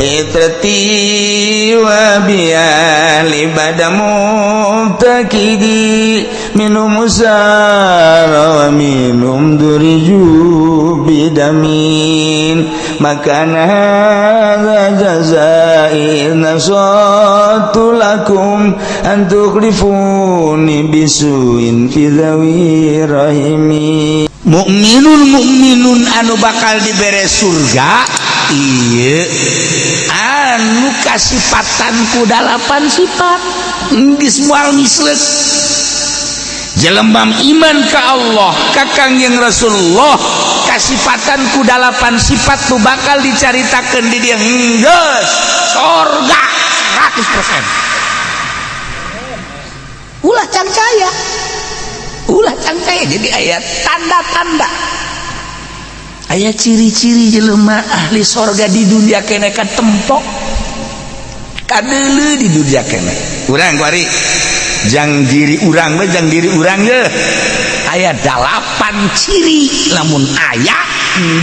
Itrati wa biyali bada mubtakidi minum musara wa minum duriju bidamin maka hadza jazai nasatu lakum an tukhlifuni bisuin fi dhawi rahimi. Mukminun mukminun anu bakal dibere surga iya anu kasipatan ku dalapan sifat geus moal misleuk jelema iman ka Allah ka Kangjeng Rasulullah kasipatan ku dalapan sifat nu bakal dicaritakeun di dieu geus sorga 100%. Ulah cangcaya, ulah cangcaya. Jadi aya tanda-tanda, aya ciri-ciri jelema ahli sorga di dunia kene katempok kadeuleu di dunia kene. Urang kuari jang diri urang we, jang diri urang ye aya 8 ciri, lamun aya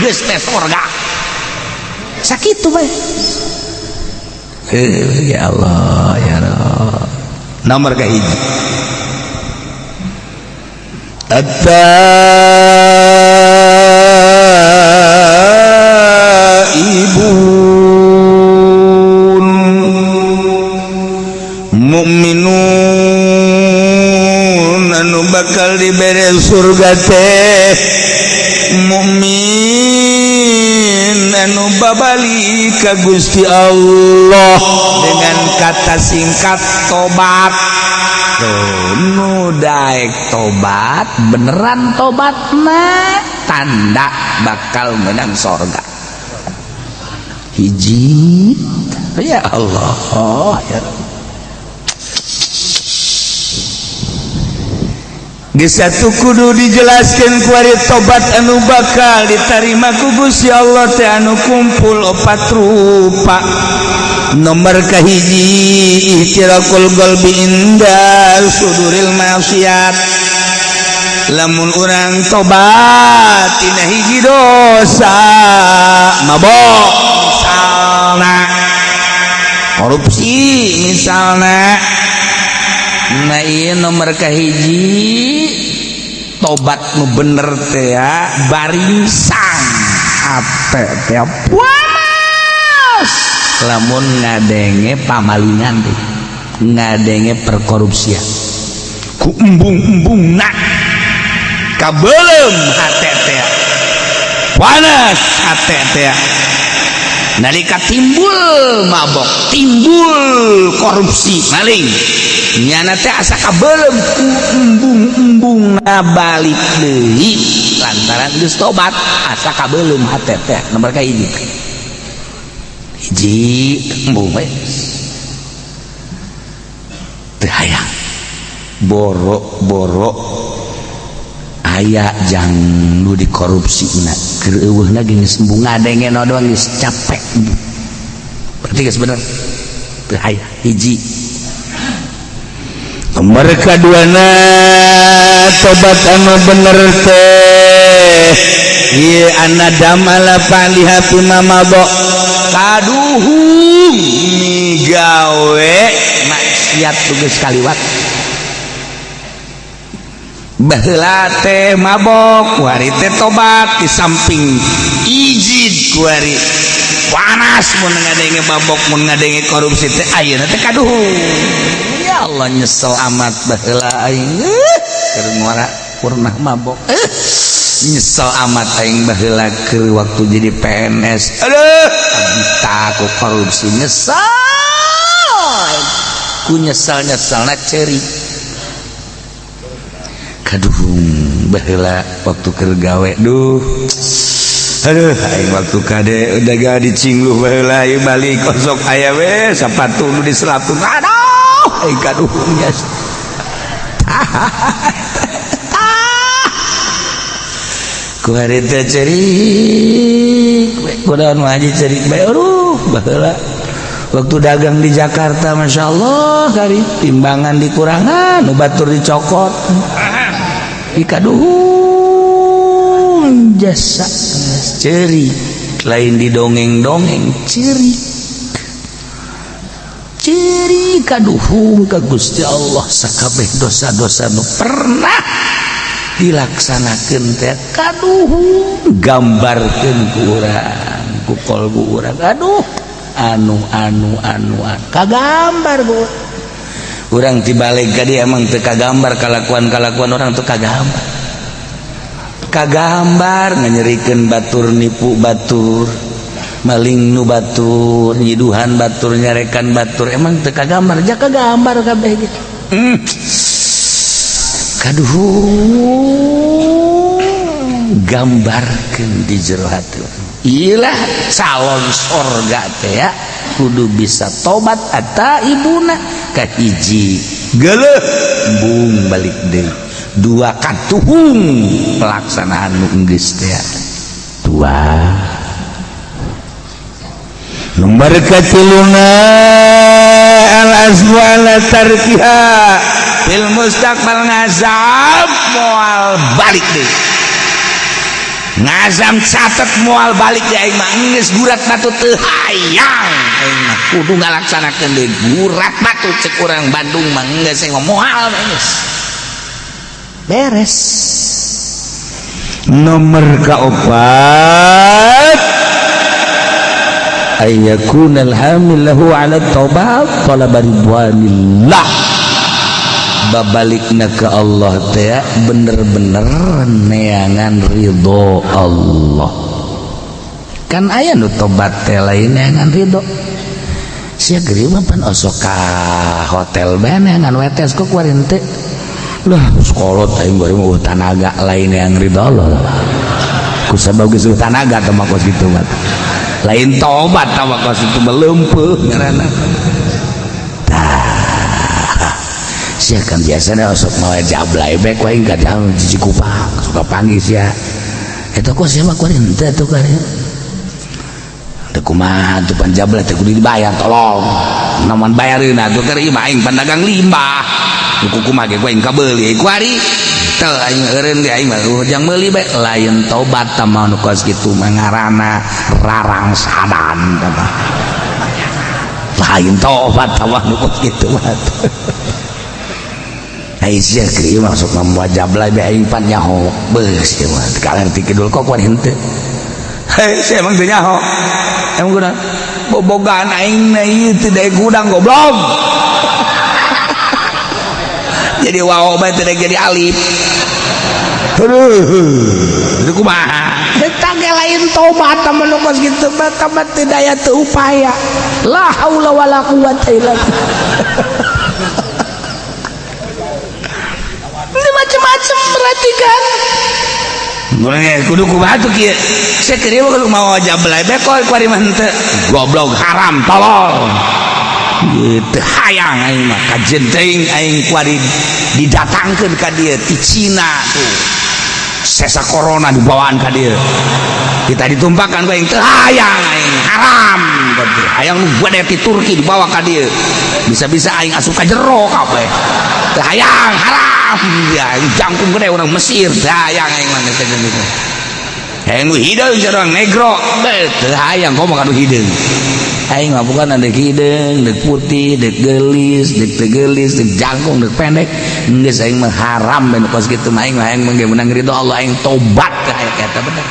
geus teh sorga sakitu bae. Ya Allah ya Rabb. Nomor kahiji, at-taibun mukminun anu bakal dibere surga teh mukmin anu babali ka Gusti Allah dengan kata singkat tobat. Nu daek tobat beneran tobat mah tanda bakal menang sorga. Hiji ya Allah ya geus satu kudu dijelaskeun kuari tobat anu bakal ditarima ku Gusti Allah teh anu kumpul opat rupa. Nomor kahiji, ihtirakul qalbi inda suduril maksiat. Lamun urang tobat tina hiji dosa, mabok misalna, korupsi misalna, nah iya nomor kahiji tobat nu bener teh ya baringsang hate teh panas lamun ngadenge pamalingan teh, ngadenge perkorupsian ku embung-embungna kabelem hate teh panas hate teh nalika timbul mabok, timbul korupsi maling nyana teh asa kabelem ku embung-embung balik deui lantaran geus tobat asa kabelem hate teh. Nomor kahiji hiji embung we teu hayang borok-borok aya jang nu dikorupsina keur eueuhna ge geus embung ngadenge doang geus capek berarti geus bener teu hayang. Hiji. Nomor kaduana tobat anu bener teh ieu anadam ala faliha fima mabok kaduhung migawe maksiat geus kaliwat. Baheula teh mabok kuari teh tobat di samping ijid kuari panas mun ngadenge mabok mun ngadenge korupsi teh ayeuna teh kaduhung. Ya Allah nyesel amat baheula aing keur ngora pernah mabok, nyesel amat aing baheula keur waktu jadi PNS, aduh abita ku korupsi nyesel ku nyesel-nyeselna ceurik kaduhung baheula waktu keur gawe duh aduh aing waktu kade udah gak dicingluh baheula aing balik kosok aya we sapatu nu diselapun aduh aing kaduhung jas ku hari teh cerik kudaon mah haji cerik bae aduh baheula waktu dagang di Jakarta Masya Allah kali timbangan dikurangan nu batur dicokot dikaduhung jasa cerik lain didongeng-dongeng cerik. Ciri kaduhung ka Gusti Allah sakabeh dosa-dosa nu pernah dilaksanakeun teh kaduhung gambarkeun ku urang ku kolbu urang. Aduh, anu anu anu anu kagambar ku urang tibalik ka dia emang teu kagambar kalakuan-kalakuan orang teu kagambar, kagambar nganyerikeun batur, nipu batur, maling nu batur, nyiduhan batur, nyarekan batur, emang teu kagambar? Jaka gambar kabeh gitu. Kaduhung gambarkeun di jero hati. Ilah calon sorga teh ya kudu bisa tobat ata ibuna. Kahiji, geuleuh bung balik deui. Dua, katuhung pelaksanaan nu geus teh. Dua. Nomor katiluna, al azmu ala tarkiha fil mustaqbal, ngazam moal balik deui, ngazam catet moal balik deui. Aing mah geus gurat batu, teu hayang aing mah kudu ngalaksanakeun deui. Gurat batu cek urang Bandung mah, geus aing mah moal, geus beres. Nomor kaopat, ayyakuna alhamil lahu ala taubat talaba ridwanillah, babalikna ke Allah teh bener-bener neangan ridho Allah. Kan aya nu tobat teh lain neangan ridho. Sia geuring mah pan osok ka hotel bae neangan wetes, kok kuari teh lah sekolot aing bari mah tanaga, lain yang ridho Allah. Ku sabab geus tanaga teh mah kos kitu mah lain tobat, tah kos itu melempeuh ngaranna. Tah sia kan biasanya osok mawa jablay bae ku aing ka Cikupa suka panggil sia eta, kok sia mah kuari henteu atuh kuari teu kumaha tuh pan jablay teh kudu dibayar, tolong namun bayareun atuh keur ieu mah aing pandagang limbah ku kumaha ge ku aing kabeuli kuari teu aing eureun ge aing mah jang meuli bae. Lain tobat tah mah nu kos kitu mah, ngaranna rarangsadan tah mah, lain tobat tah mah nu kos kitu mah. Ai sia keur ieu masuk mawa jablay bae aing pan nyaho beuh sia mah teu kalerti kidul, kok kuari henteu? Hei, sia emang teu nyaho? Emang guna bobogaan aing na ieu teu daek gudang, goblok. Jadi wow bae teu daek jadi alif. Aduh, itu kumaha eta ge lain tobat mah nu kos kitu mah, tobat teu daya teu upaya, la haula wala quwata illa billah. Ini macam-macam berarti kan. Mulai kudu kumaha tuh kieu? Saya kira mah kudu mawa jablay bae kok kuari mah henteu. Goblok, haram, tolol. Gitu hayang aing mah kajen teuing aing kuari didatangkeun ka dieu ti Cina tuh. Sesa corona dibawaan ka dieu. Kita ditumpahkan ku aing, teu hayang aing, haram berarti. Hayang nu gede ti Turki dibawa ka dieu. Bisa-bisa aing asup ka jero kabeh. Teu hayang, haram. Ya aing jangkung gede urang Mesir, teu hayang aing mah teh gitu. Hayang nu hideung urang negro, beuh teu hayang komo ka nu hideung. Aing mah bukan ada hideung, deuk putih, deuk geulis, deuk teu geulis, deuk jangkung, deuk pendek. Geus aing mah haram ben kos kitu mah. Aing mah hayang mah menang ridho Allah, aing tobat ka aya eta bener.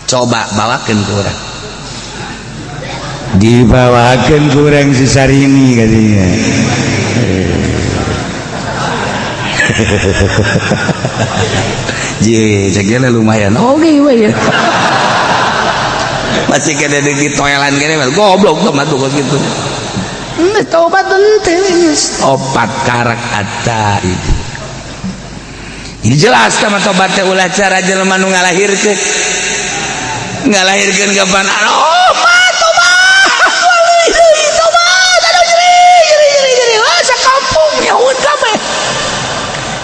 Coba bawakeun ku urang. Dibawakeun ku urang si Sarini katanya. Je, cek lumayan. Oke, we ya. Masih kena di toilan kene goblok tuh mah kos kitu. Tobat henteu geus. Opat karak ata itu. Ini jelas sama tobat teh ulah cara jelema nu ngalahirkeun. Ngalahirkeun kapan? Oh, mah tobat. Deui tobat. Aduh nyeri, nyeri, nyeri, nyeri. Wah, sakampung nyaun kabeh.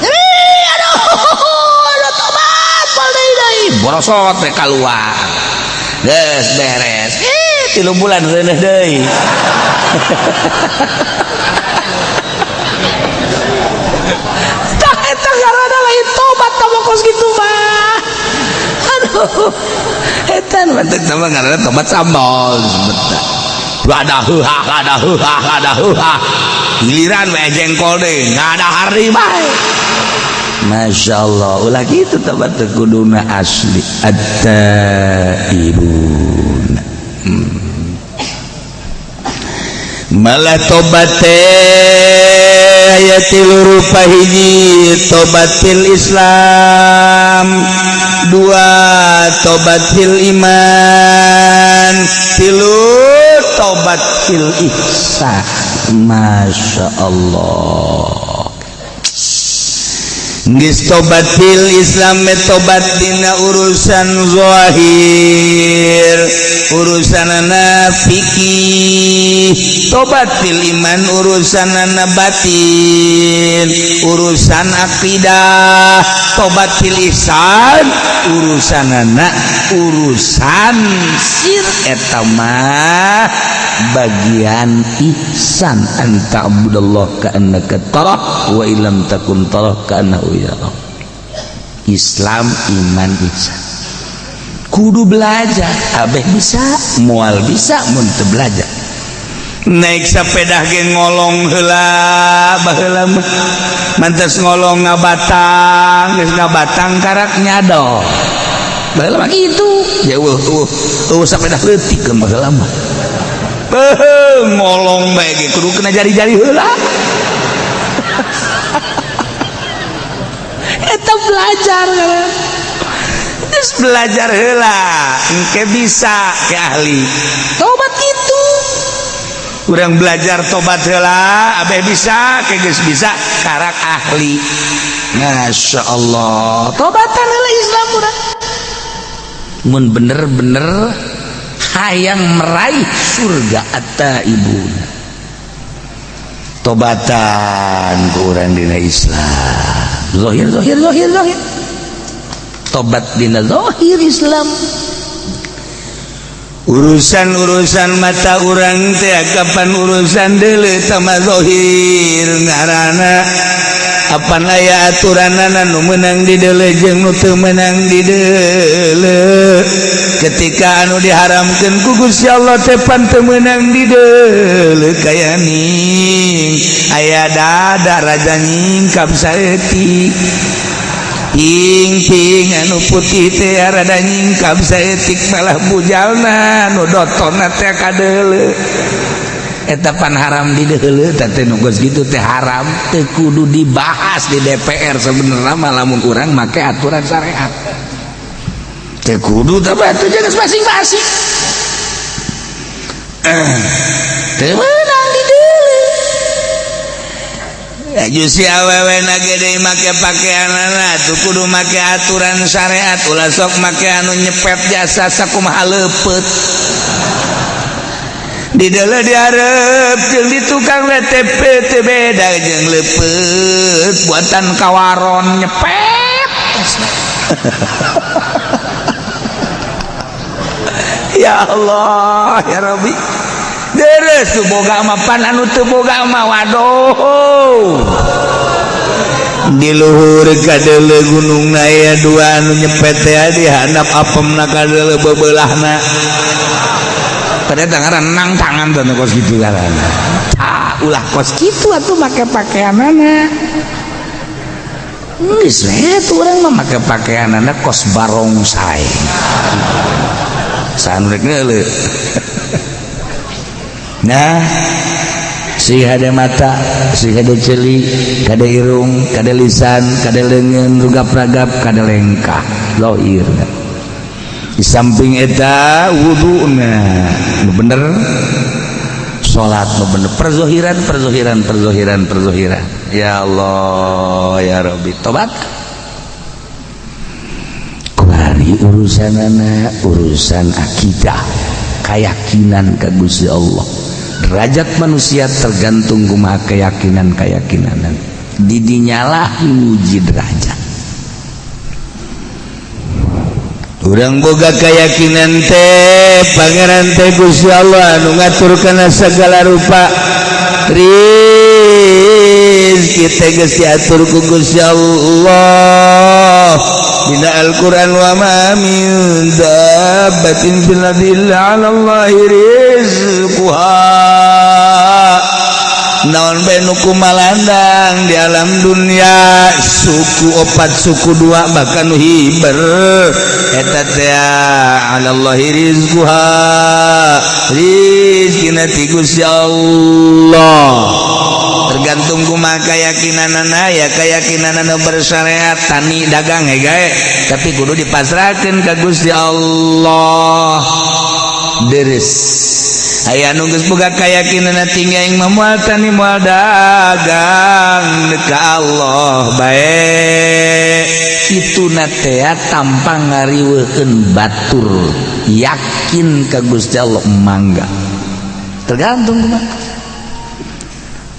Nyeri, aduh, aduh tobat, pal deui deui. Borosot teh kaluar. Geus beres. 3 bulan reuneuh deui. Tah eta ngaranna lain tobat tah kos kitu mah. Aduh. Eta nu teh mah ngaranna tobat sambal disebutna. Lada heuhah, lada heuhah, lada heuhah. Giliran we jengkol deui, ngadahar deui bae. Masya Allah, ulah kitu tobat teh kuduna asli at-taibun. Malah tobat teh aya tilu rupa. Hiji, tobat fil Islam. Dua, tobat fil iman. Tilu, tobat fil ihsan. Masya Allah. Geus tobat fil Islam, tobat dina urusan zahir, urusanana fikih. Tobat fil iman, urusanana batin, urusan akidah. Tobat fil ihsan, urusanana urusan sir. Eta mah bagian ihsan, an ta'budallah ka'annaka tarah wa illam takun tarah ka'annahu yarah. Islam, iman, ihsan kudu belajar. Abeh bisa moal bisa mun teu belajar. Naik sepeda ge ngolong heula. Baheula mah mantas ngolong ngabatang, geus ngabatang karak nyado. Baheula mah kitu ya. Eueuh eueuh eueuh sepeda leutik kan baheula mah. Beuh, ngolong bae ge kudu kena jari-jari heula. Eta belajar. Terus belajar heula, engke bisa ke ahli tobat. Itu urang belajar tobat heula, abeh bisa ke geus bisa karak ahli. Masya Allah, tobatan heula Islam urang mun bener-bener hayang meraih surga. At-taibun, tobatan ku urang dina Islam zahir, zahir, zahir, zahir. Tobat dina zahir Islam, urusan-urusan mata urang teh kapan urusan deuleu tama zahir ngaranna. Apan aya aturanana nu meunang dideuleu jeung nu teu meunang dideuleu. Ketika anu diharamkeun ku Gusti Allah teh pan teu meunang dideuleu. Kaya ning aya dada raja nyingkap saeutik, ping-ping anu putih teh rada nyingkap saeutik, malah bujalna nu dotonna teh kadeuleu. Eta pan haram di deuleu. Teh nu geus kitu teh haram, teu kudu dibahas di DPR sebenarnya mah. Lamun urang make aturan syariat teu kudu, tapi atuh geus masing-masing teu meunang di deuleu. Aju si awewe na gede make pakaianana tuh kudu make aturan syariat. Ulah sok make anu nyepet jasa sakumaha leupeut di deuleu di hareup jeung di tukang WTP teu beda jeung leupeut buatan kawaron nyepet. Ya Allah, ya Rabbi. Deres tuh boga mah pan anu teu boga mah waduh. Di luhur kadeuleu gunung aya dua anu nyepet teh, di handap apemna kadeuleu bebeulahna. Ternyata ngaran nang tangan tuh kos kitu ngaranna. Tah, ulah kos kitu atuh make pakaianana. Geus we tuh urang mah make pakaianana kos barongsai. Saha rek ngeuleuh. Nah, si hade mata, si hade ceuli, kade irung, kade lisan, kade leungeun, rugap-ragap, kade lengkah lohir. Di samping eta wuduna nu bener, salat nu bener, perzohiran, perzohiran, perzohiran, perzohiran. Ya Allah, ya Rabbi. Tobat kuari urusanana urusan akidah, keyakinan ka Gusti Allah. Derajat manusia tergantung kumaha keyakinan keyakinan. Didinyalah nguji derajat. Urang boga keyakinan teh Pangeran teh Gusti Allah anu ngatur kana segala rupa. Rizki teh geus diatur ku Gusti Allah. Dina Al-Qur'an wa ma min dabbatin fil ardi illa 'ala Allahi rizquha. Naon bae nu kumalandang di alam dunia, suku opat suku dua bahkan nu hiber eta teh 'ala Allahi rizquha, rizkina ti Gusti Allah. Tergantung kumaha keyakinanana ya, keyakinanana bersyariat tani dagang ya gae, tapi kudu dipasrahkeun ka Gusti Allah. Deres aya nu geus boga keyakinan tinggi aing mah moal tani moal dagang ka Allah bae, kituna teh tanpa ngariweukeun batur yakin ka Gusti Allah mangga. Tergantung kumaha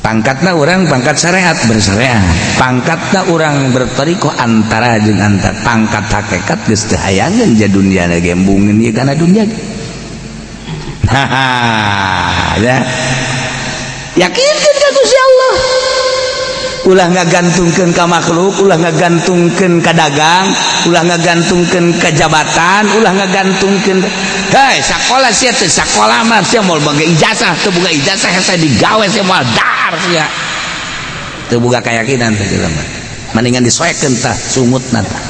pangkatna orang, pangkat syariat bersyariat, pangkatna orang bertoriko antara jeung antar, pangkat hakikat geus teu hayangeun ja dunia gembungin ieu kana dunia. Haha, ya. Yakinkeun ka Gusti Allah. Ulah ngagantungkeun ka makhluk, ulah ngagantungkeun ka dagang, ulah ngagantungkeun ka jabatan, ulah ngagantungkeun. Hei, sakola sia teh sakola mah sia moal boga ijazah, teu boga ijazah hese digawe sia moal dahar sia. Teu boga keyakinan teh jelema. Mendingan disoekeun tah sungutna tah.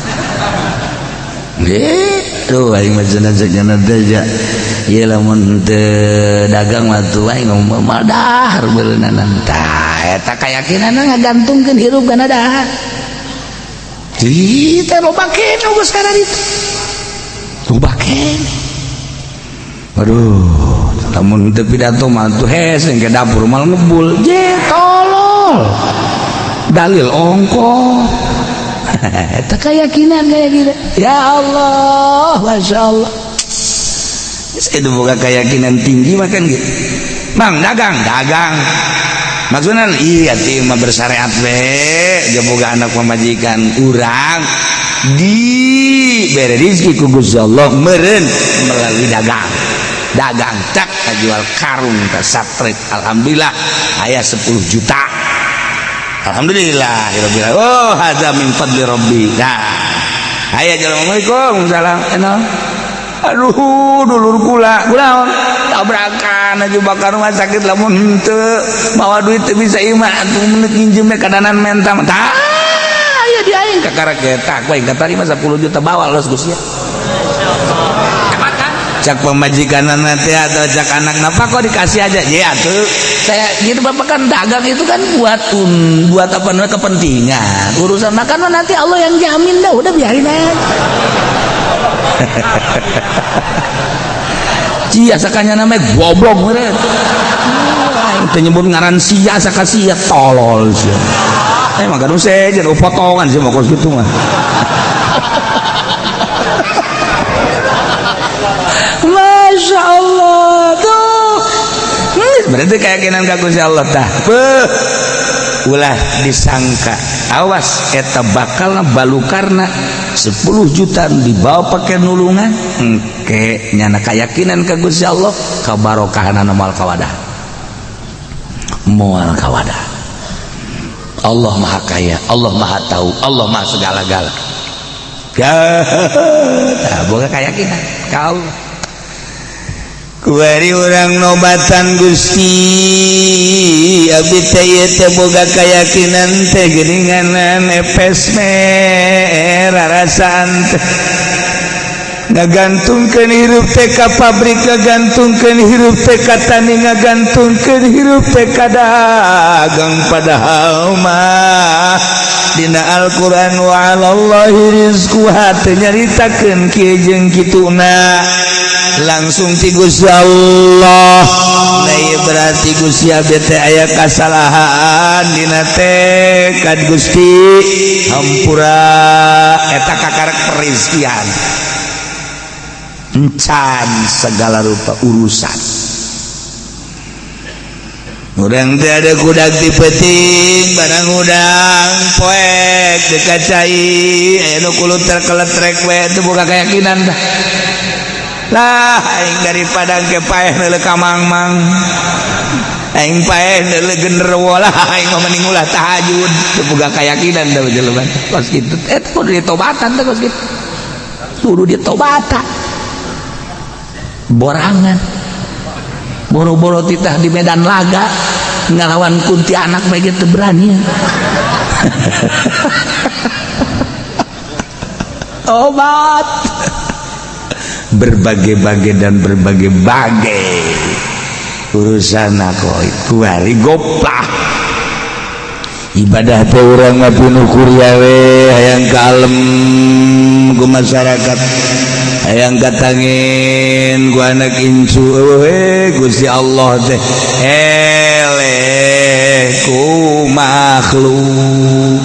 Tuh aing mah cenah cenah teh ja. Ieu lamun teu dagang mah tuh aing moal dahar beureunanan. Tah eta keyakinanna ngagantungkeun hirup kana dahar. Di teh loba keneh geus kana ditu. Loba keneh. Aduh, lamun teu pidato mah tuh hese ke dapur mal ngebul. Je tolol. Dalil ongko. Eta keyakinan kayak gitu. Ya Allah, Masya Allah. Itu bukan keyakinan tinggi makan gitu. Mang dagang, dagang. Maksudnya iya ti mah bersyariat we, boga anak pamajikan urang di bere rezeki ku Gusti Allah meureun melalui dagang. Dagang tak jual karung ke satrik, alhamdulillah aya 10 juta. Alhamdulillah rabbil alamin. Oh, hadza min fadli rabbi. Nah, aya assalamualaikum salam. Eno. Aduh, dulur kula, kunaon? Tabrakan aja bakar rumah sakit lamun henteu mawa duit teu bisa imah atuh menit nginjem kadanan menta. Tah, aya di aing kakara ketak we katarima 10 juta bawa los Gusti. Cak pemajikan nanti atau cak anak napa kok dikasih aja ya tuh saya gitu. Bapak kan dagang itu kan buat buat apa namanya kepentingan urusan makan nanti Allah yang jamin dah, udah biarin aja. Cia sakanya namanya goblok meureun teu nyebut ngaran sia saka sia tolol sia. Maka nu sejen potongan sih mau kos gitu mah. Masya Allah tuh berarti keyakinan ka Gusti Allah tah. Beuh ulah disangka awas eta bakal balukarna 10 juta dibawa pakai nulungan engke nyana keyakinan ka Gusti Allah kabarokahanana moal kawadah, moal kawadah. Allah Maha Kaya, Allah Maha Tahu, Allah Maha segala-gala. Ya, tah boga keyakinan ka Allah. Kuari urang nobatan Gusti abdi teh ieu teh boga keyakinan teh geuninganan epes merarasaan teh ngagantungkeun hirup teh ka pabrik, ngagantungkeun hirup teh ka tani, ngagantungkeun hirup teh ka dagang, padahal mah dina Al-Qur'an wa 'alallahi rizquha teu nyaritakeun kieu jeung kituna langsung ti Gusti Allah. Nah ieu berarti Gusti abdi teh aya kasalahan dina tekad Gusti hampura eta kakarek perizkian encan segala rupa urusan. Urang teh ada kudak ti peuting barang udang poek dekat cai aya nu kuluter keletrek we teu boga keyakinan tah. Lah aing daripada ke paeh neuleuh ka mang-mang. Aing paeh genderuwo lah, aing mah mending ulah tahajud. Teu boga keyakinan da jelema kos kitu. Eta kudu ditobatan teh kos kitu. Kudu ditobatan. Borangan. Boro-boro titah di medan laga ngalawan kuntianak bae teu berani. Tobat. Berbagai-bagai dan berbagai-bagai urusan aku kuari goplah ibadah teh urang mah pinuh kuria we, hayang kalem ku masyarakat, hayang katangin ku anak incu we. Gusti Allah teh eleh ku makhluk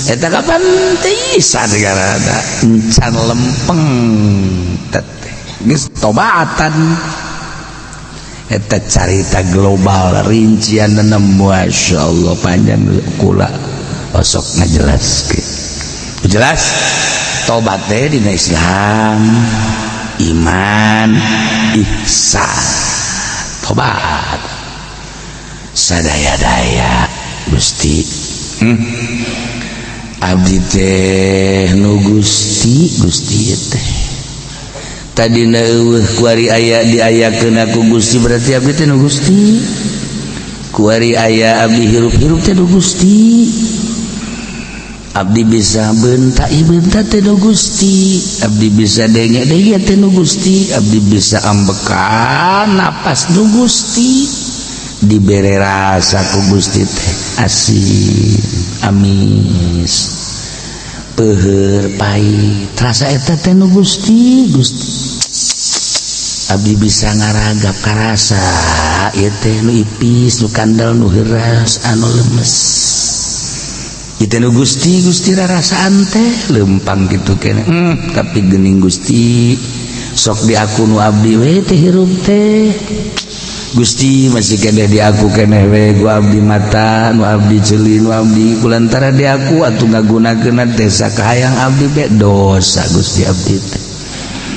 eta kapan teu negara encan lempeng teh geus tobatan. Eta carita global rincian, Masya Allah, panjang, kula osok ngajelaskeun jelas. Tobat teh dina Islam, iman, ihsan, tobat sadaya-daya. Gusti, Abdi teh nu Gusti, Gusti teh tadi kuari aya diayakeun ku Gusti, berarti abdi teh nu Gusti. Kuari aya abdi hirup-hirup teh nu Gusti. Abdi bisa bentak bentak teh nu Gusti. Abdi bisa denge-denge teh nu Gusti. Abdi bisa ambekan napas nu Gusti. Dibere rasa ku Gusti teh asin, amis, peuheur, pahit, rasa eta teh nu Gusti. Gusti, abdi bisa ngaragap karasa ieu teh nu ipis, nu kandel, nu heuras, anu lemes ieu teh nu Gusti. Gusti, rarasaan teh lempang kitu keneh, tapi geuning Gusti sok di aku nu abdi we teh hirup teh. Gusti, masih keneh di aku keneh we ku abdi mata nu abdi, ceuli nu abdi. Kulantara di aku atuh ngagunakeun teh sakahayang abdi be dosa, Gusti, abdi teh.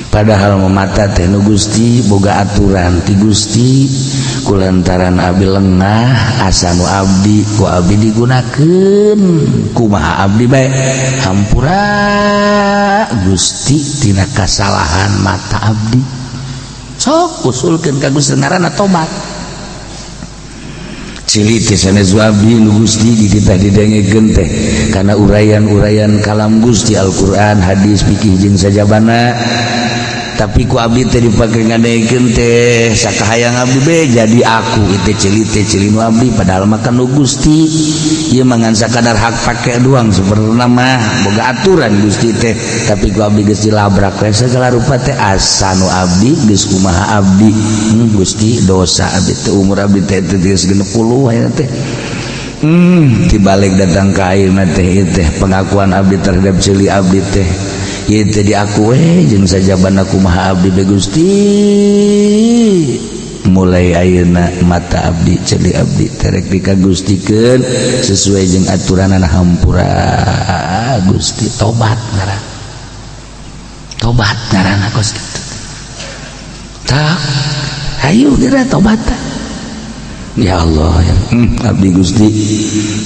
Padahal mata teh nu Gusti, boga aturan ti Gusti. Kulantaran abdi lengah, asa nu abdi ku abdi digunakeun kumaha abdi bae. Hampura, Gusti, tina kasalahan mata abdi. Sok usulkeun ka Gusti, ngaranna tobat. Ceuli teh sanes abdi, nu Gusti. Dititah didengekeun teh kana uraian-uraian kalam Gusti, Al-Qur'an, hadis, fikih jeung sajabana, tapi ku abdi teh dipake ngadengekeun teh sakahayang abdi be jadi aku itu ceuli teh ceuli nu abdi, padahal makan nu Gusti. Ieu mah ngan sakadar hak pake doang. Sebenarnya mah boga aturan Gusti teh, tapi ku abdi geus dilabrak we segala rupa teh, asa nu abdi geus kumaha abdi. Gusti, dosa abdi teh. Umur abdi teh geus 60 ayeuna teh. Dibalik datang ka ayeuna teh, ieu teh pengakuan abdi terhadap ceuli abdi teh, ieu teh diaku we jeung sajabana kumaha abdi be. Gusti, mulai ayeuna mata abdi, ceuli abdi terek dikagustikeun sesuai jeung aturanana. Hampura, Gusti. Tobat ngaran, tobat ngaranna kos kitu. Tak hayu geura tobat. Ya Allah ya. Abdi, Gusti,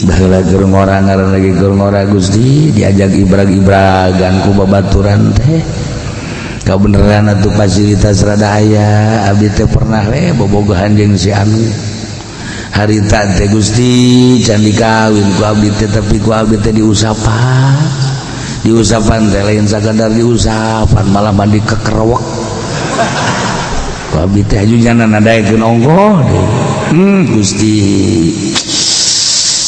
baheula keur ngora, ngaran lagi keur ngora, Gusti, diajak ibrag-ibragan ku babaturan teh. Kabeneran atuh fasilitas rada aya, abdi teh pernah we bobogohan jeung si anu harita teh, Gusti. Can dikawin ku abdi teh, tapi ku abdi teh diusapan. Diusapan teh lain sakadar diusapan, malah mandi kekerewek ku abdi teh, aju nyana nadaekeun ongkoh deui. Gusti,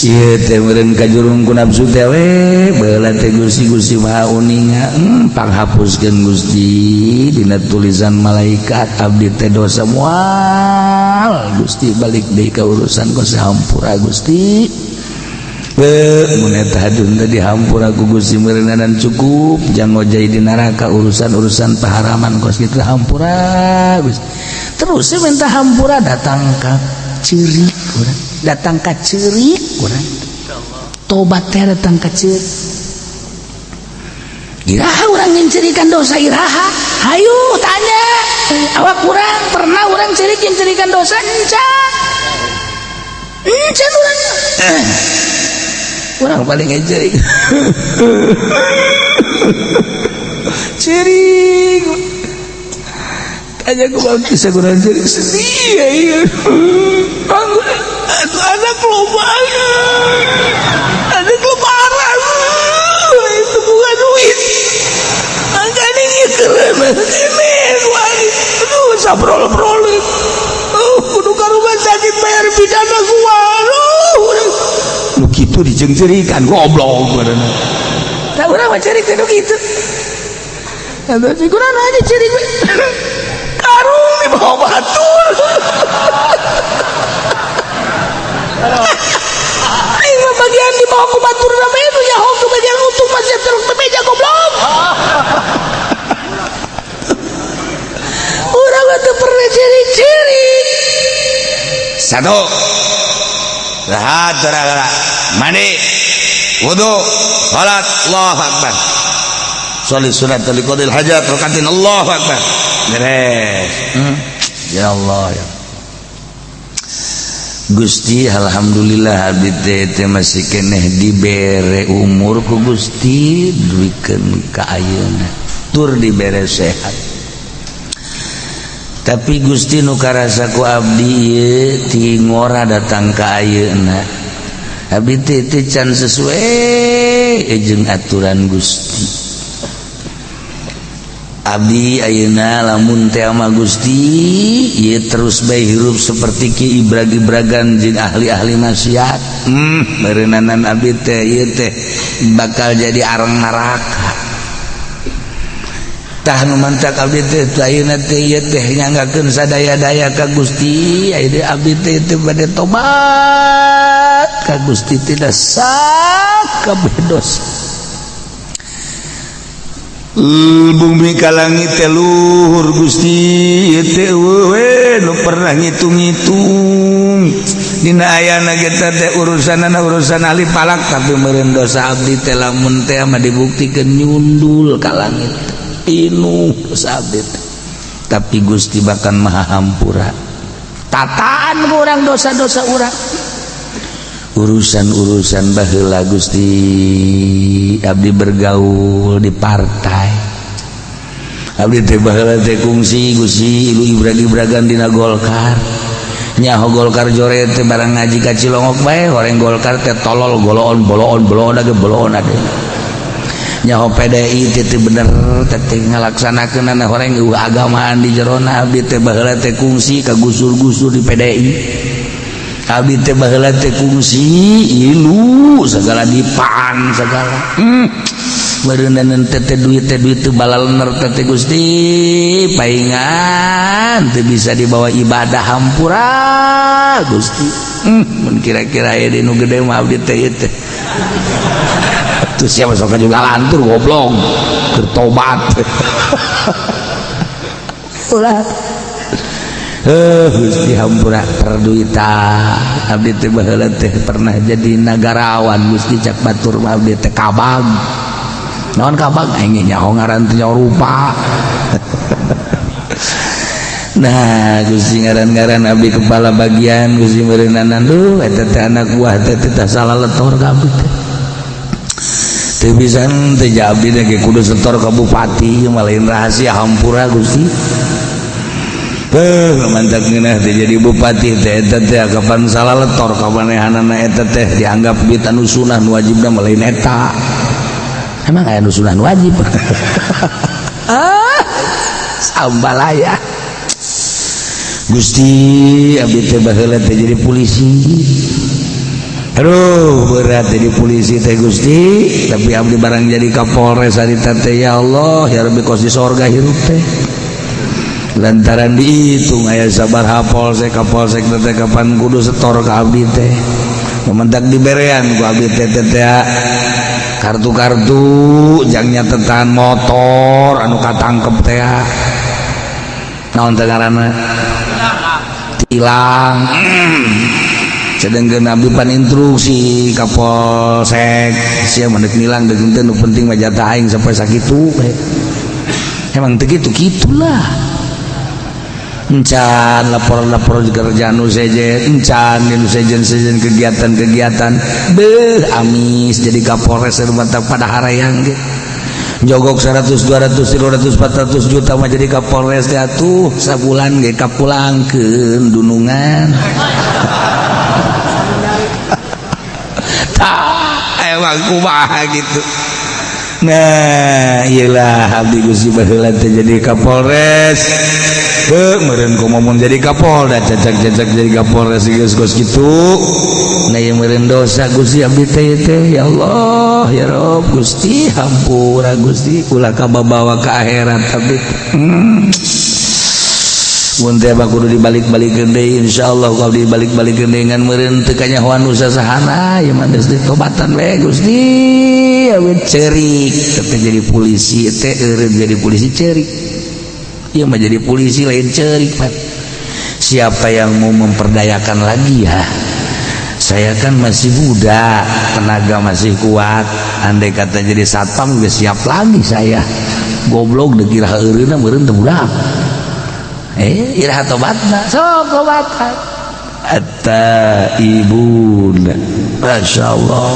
ieu teh meureun kajurung ku nafsu teh we baheula teh. Gusti, Gusti Maha uninga, panghapuskeun, Gusti, dina tulisan malaikat abdi teh dosa moal. Gusti, balik deui ka urusan kos. Hampura, Gusti. Mun eta hadun teh dihampura ku Gusti meureunan cukup jang ngojay di neraka urusan-urusan paharaman kos kitu. Hampura, Gusti. Terus saya minta hampura, datang ka ceurik urang, datang ka ceurik urang. Tobat teh datang ka ceurik. Iraha urang nyincirikan dosa, iraha? Hayu tanya awak urang, pernah urang ceurik nyincirikan dosa encan? Encan urang. Urang paling cerik. Cerik. Tanya ku bang bisa kurang cerik sedih ya iya. Aduh, anak loba. Anak lebaran. Itu bukan duit. Makanya ini keren. Ini aduh sabrol-brol. Oh, kudu ka rumah sakit bayar pidana gua. Aduh. Nu kitu dijengcerikan goblok badanna. Tah urang mah cerik teh nu kitu. Atuh sih kurang aja cerik. Karung di bawah batur. Aing mah bagian di bawah ku batur na bae nu nyaho ku bagian untung masih terus bebeja goblok. Urang mah teu pernah cerik-cerik. Satu. Rahat gara-gara mandi, wudu, salat, Allahu akbar. Sholli sunat liqadil hajat rakatin Allahu akbar. Beres. Ya Allah ya. Gusti alhamdulillah abdi teh masih keneh dibere umur ku Gusti duikeun ka ayeuna. Tur dibere sehat. Tapi Gusti nu karasa ku abdi ieu ti ngora datang ka ayeuna. Abdi teh can sesuai jeung aturan Gusti. Abdi ayeuna lamun teh ama Gusti ieu terus bae hirup seperti ki ibrag-ibragan jeung ahli-ahli maksiat. Meureunana abdi teh ieu teh bakal jadi arang neraka. Tah nu mantak abdi teh ayeuna teh ieu teh nyanggakeun sadaya-daya ka Gusti, ayeuna abdi teh teu bade tobat ka Gusti tidak sakabeh dosa. Bumi ka langit teh luhur Gusti ieu teh eueuh nu pernah ngitung-ngitung dina ayana ge teh urusanana urusan ahli falak tapi meureun dosa abdi teh lamun teh mah dibuktikeun nyundul ka langit. Inu dosa abdi teh. Tapi Gusti bahkan maha hampura. Tataan urang dosa-dosa urang. Urusan-urusan baheula Gusti abdi bergaul di partai. Abdi teh baheula teh kungsi Gusti ilu ibrag-ibragan dina Golkar. Nyaho Golkar jore teh barang ngaji ka Cilongok bae horeng Golkar teh tolol goloon boloon boloon age boloon ade. Nyaho PDI teh teu bener teh ngalaksanakeunana horeng eueuh agamaan di jerona abdi teh baheula teh kungsi ka gusur-gusur di PDI. Abdi teh baheula teh kungsi ilu segala dipan segala. Meureunana teh duit teh balalener teh Gusti paingan teu bisa dibawa ibadah hampura Gusti. Mun kira-kira aya di nu gede mah abdi teh ieu teh. Terus siapa sok juga lantur goblok keur tobat. Ulah. Gusti hampura perduitan abdi teh baheula teh pernah jadi nagarawan Gusti cak batur mah abdi teh kabag. Naon kabag aing nyaho ngaran teh nyaho rupa. Nah Gusti ngaran-ngaran abdi kepala bagian Gusti meureunana duh eta teh anak buah teh teh salah letor ka abdi teh. Teu bisa teh abdi teh kudu setor ka bupati malain rahasia hampura Gusti. Mantap ngeunah teh jadi bupati teh eta teh kapan salah letor ka manehanana eta teh dianggap duit anu sunah nu wajibna mah lain eta. Emang aya nu sunah nu wajib? Ah, sambalaya. Gusti abdi teh baheula teh jadi polisi. Aduh, berat jadi polisi teh Gusti, tapi abdi barang jadi Kapolres harita teh ya Allah, ya Rabbi kos di sorga hirup teh. Lantaran dihitung aya sabaraha polsek kapolsek teh kapan kudu setor ka abdi teh. Mementak diberean ku abdi teh teh kartu-kartu jang nyatetan motor anu katangkep teh. Naon teh ngaranna? Tilang. Sedengkeun abdi pan instruksi ka polsek sia mah deuk nilang deuk henteu nu penting mah jatah aing sampai sakitu. Emang teu kitu kitulah. Encan lapor-lapor kerjaan nu sejen, encan nu sejen-sejen kegiatan-kegiatan. Beuh, amis jadi Kapolres batak pada harayang ge. Jogok 100, 200, 300, 400 juta mah jadi Kapolres teh atuh sabulan ge kapulangkeun dunungan. Tah, emang kumaha gitu. Nah, iyalah abdi Gusti baheula teh jadi Kapolres. Heuh, meureun kumaha mun jadi Kapolda, cacak-cacak jadi Kapolres geus kos kitu. Nah, ieu meureun dosa Gusti abdi teh teh, ya Allah, ya Rob, Gusti hampura Gusti, ulah kababawa ka akhirat abdi. Mun teh kudu dibalik-balikeun deui, insyaallah ku abdi dibalik-balikeun deui ngan meureun teu kanyahoan nu sasahana, ieu mah geus ditobatan we Gusti. Awet cerik teh jadi polisi teh, eureun jadi polisi cerik. Ieu mah jadi polisi lain cerik, Pak. Siapa yang mau memperdayakan lagi ya? Saya kan masih muda, tenaga masih kuat. Andai kata jadi satpam geus siap lagi saya. Goblok dikira eureunna meureun teu budak. Iraha tobatna? Sok tobatan. At-taibun. Masyaallah.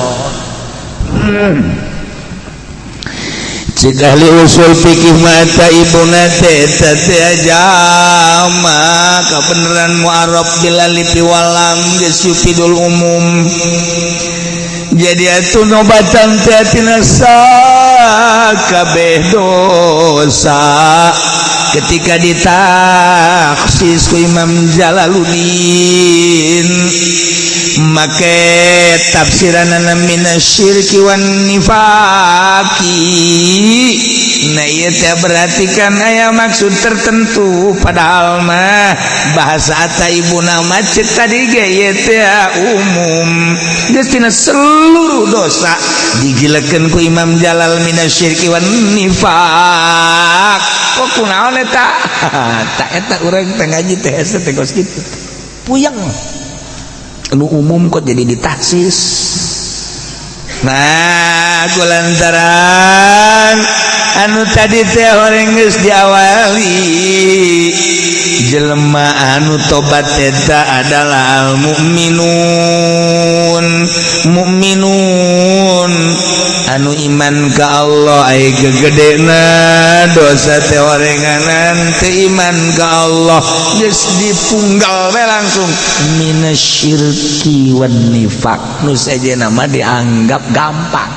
Cik ahli usul fikih mata ibuna teh teh jama kebenaran mu'arab bil alif wal lam geus yufidul umum. Jadi atuh nobatan teh tina sakabeh dosa ketika ditaksis ku Imam Jalaluddin make tafsiranana minasyirki wan nifaqi. Nah, ieu teh berarti kan aya maksud tertentu, padahal mah bahasa at-taibuna mah cek tadi ge ieu teh umum, geus tina seluruh dosa digilekeun ku Imam Jalal minasyirki wan nifaq. Kok kunaon eta? Tak eta urang teh ngaji teh hese teh kos kitu puyeng, nu umum kok jadi ditaksis. Nah, kulantaran anu tadi teh horeng geus diawali jelema anu tobat eta adalah al mukminun, mukminun anu iman ka Allah. Ai gegedena dosa teh horenganan teu iman ka Allah, geus dipunggal we langsung minasyirki wan nifaq. Nu sejenna mah dianggap gampang.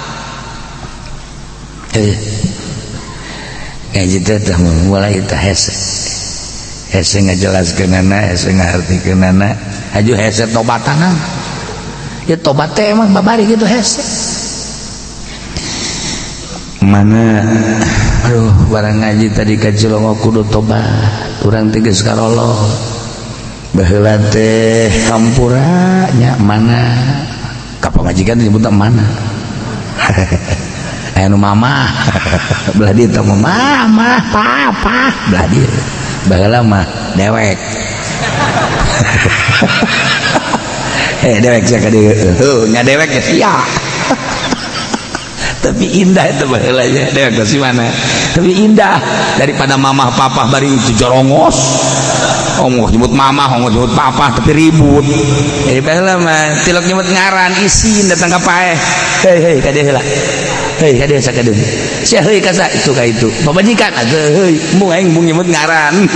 Ngaji teh teh mulai teh hese hese ngajelaskeunana, hese ngaartikeunana, haju hese tobatana. Ya tobat teh emang babari gitu hese. Mana aduh barang ngaji tadi ka Cilongok kudu tobat urang teh geus karolot. Baheula teh hampura nya mana ka pamajikan disebutna mana. Aya nu mama belah dieu teh mama papa belah dieu. Baheula mah dewek. Dewek sia ka dieu. Heuh nya dewek ya sia. Tapi indah itu baheula nya dewek teh si mana. Tapi indah daripada mamah papa bari itu jorongos. Ongkoh nyebut mamah, ongkoh nyebut papa tapi ribut. Jadi baheula mah tilok nyebut ngaran isin datang ka paeh. Hei hei ka dieu heula. Hei ka dieu sakadeung. Sia heuy ka sa itu ka itu. Pamajikan atuh heuy, embung aing embung nyebut ngaran.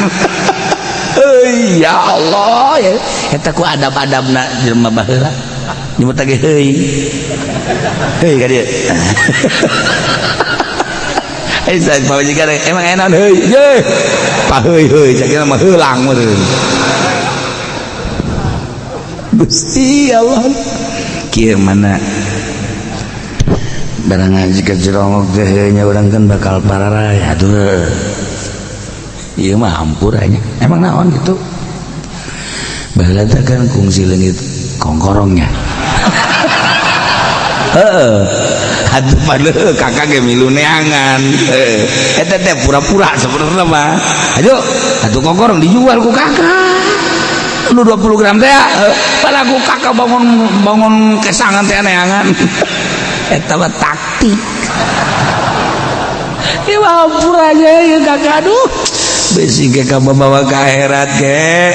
Heuy ya Allah ya. Eta ku adab-adabna jelema baheula. Nyebut lagi heuy. Heuy ka dieu. Eh saya pamajikan emang enak heuy. Ye. Pa heuy heuy cak mah heulang meureun. Gusti Allah. Kieu mana barang ngaji ke Cilongok teh nya urang kan bakal pararaya atuh. Ieu mah hampura nya. Emang naon gitu? Baheula teh kan kungsi leungit kongkorongnya. Heeh. Atuh padahal kakak ge milu neangan. Eta teh pura-pura sebenarnya mah. Ayo, atuh kongkorong dijual ku kakak. Nu 20 gram teh, padahal ku kakak bangun kesangan teh neangan. Eta mah taktik. Ieu mah hampura aja ya kakak, aduh. Besi ge kabawa ka akhirat ge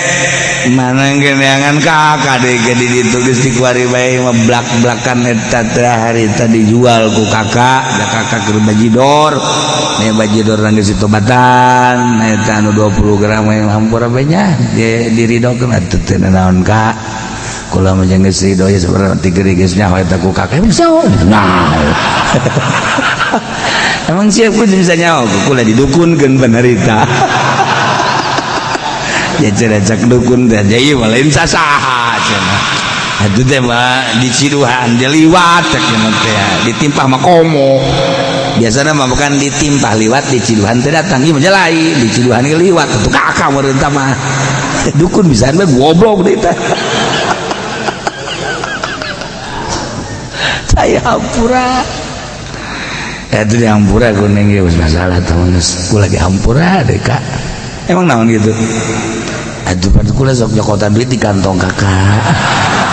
mana geneangan kakak deh ge di ditu geus dikuari bae mah blak-blakan eta teh harita dijual ku kakak da kakak keur bajidor nya bajidor geus ditobatan eta anu 20 gram we hampura bae nya diridokeun atuh teu naon kak kula mah jeung geus ridho ya sebenarnya tiga geus nyaho eta ku kakak bisa nah emang siap pun bisa nyaho kula didukunkeun penderita ya cenah dukun teh ieu mah lain sasaha cenah atuh teh mah diciduhan dia liwat cek cenah teh ditimpah mah komo biasana mah bukan ditimpah liwat diciduhan teh datang ieu mah lain diciduhan ge liwat atuh kakak meureun mah dukun bisaan bae goblok deui teh saya hampura itu di hampura kuning ya masalah teman ku lagi hampura deh kak emang naon gitu aduh pan kula sok nyokotan duit di kantong kakak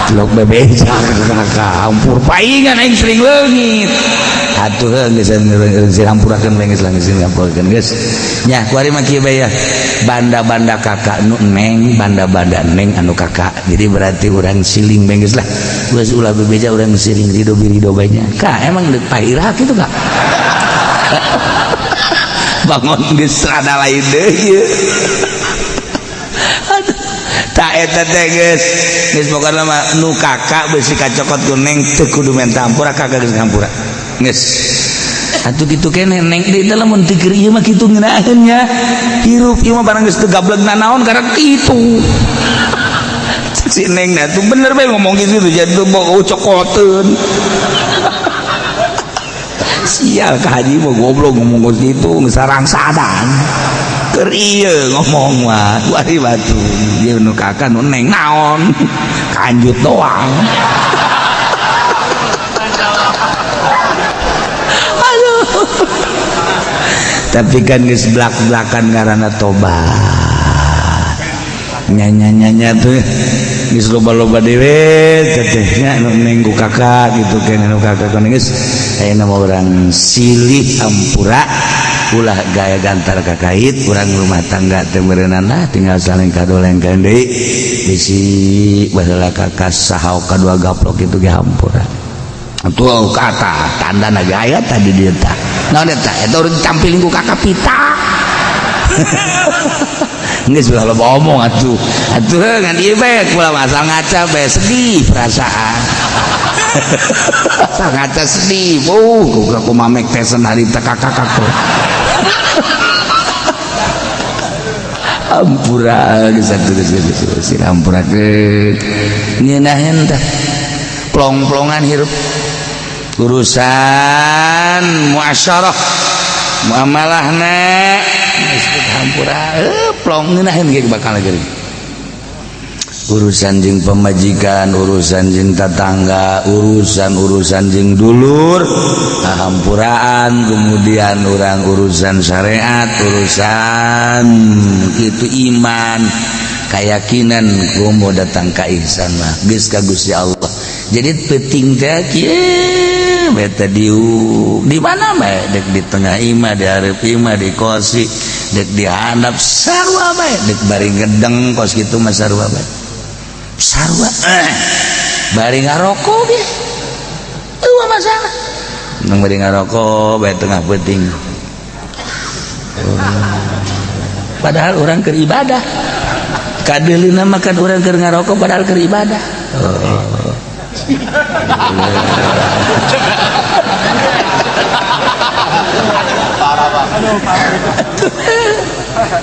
celok bebeja kakak hampur paingan aing sering leungit atuh geus geus hampurakeun bae geus geus hampurakeun geus nya kuari mah kieu bae ya banda-banda kakak nu neng banda-banda neng anu kakak jadi berarti urang siling bae geus lah geus ulah bebeja urang siling ridho birido bae nya kak emang deuk pairah kitu kak bangun geus rada lain deui tak eta teh geus geus pokona mah nu kakak beusi kacokot ku neng teu kudu menta hampura kakak geus ngampura geus atuh kitu keneh neng deui teh lamun teu keur ieu mah kitu ngeunaheun nya hirup ieu mah barang geus teu gableg nanaon karek kitu si neng na tuh bener bae ngomong gitu jadi bau cokoteun sial ka haji mah goblok ngomong gitu sarang sadan keur ieu ngomong mah wari batu ieu nu kakak nu neng naon kanjut doang aduh tapi kan geus blak-blakan karena tobat nya-nya-nya tuh geus loba-loba dewe teteh nya nu neng ku kakak gitu kan nu kakak kan geus ayeuna mah urang silih hampura ulah gaya gantar kakait urang rumah tangga teh meureunana tinggal saling kadolengkeun deui bisi baheula kakak saha kadua gaplok kitu ge hampura atuh kata tandana gaya tadi dieu tah naon eta eta urang tampilin ku kakak pita geus ulah loba omong atuh atuh ngan ieu bae kula asal ngaca bae sedih perasaan asal ngaca sedih ku mamek tesen harita kakak aku hampura geus atuh geus geus hampura ke ngeunaheun teh plong-plongan hirup urusan muasyarah muamalahna geus hampura plong ngeunaheun ge bakal geuring urusan jeung pemajikan urusan jeung tetangga urusan-urusan jeung dulur hampuraan kemudian orang urusan syariat urusan itu iman keyakinan komo datang ka ihsan mah geus ka Gusti Allah jadi penting teh kieu beta diuk di mana bae dek di tengah imah di hareup imah di kosi dek di handap sarua bae dek bari ngedeng kos kitu mah sarua bae sarua bari ngarokok ge eueuh masalah nang bari ngarokok bae tengah peuting padahal urang keur ibadah kadeulina mah kan urang keur ngarokok padahal keur ibadah oh.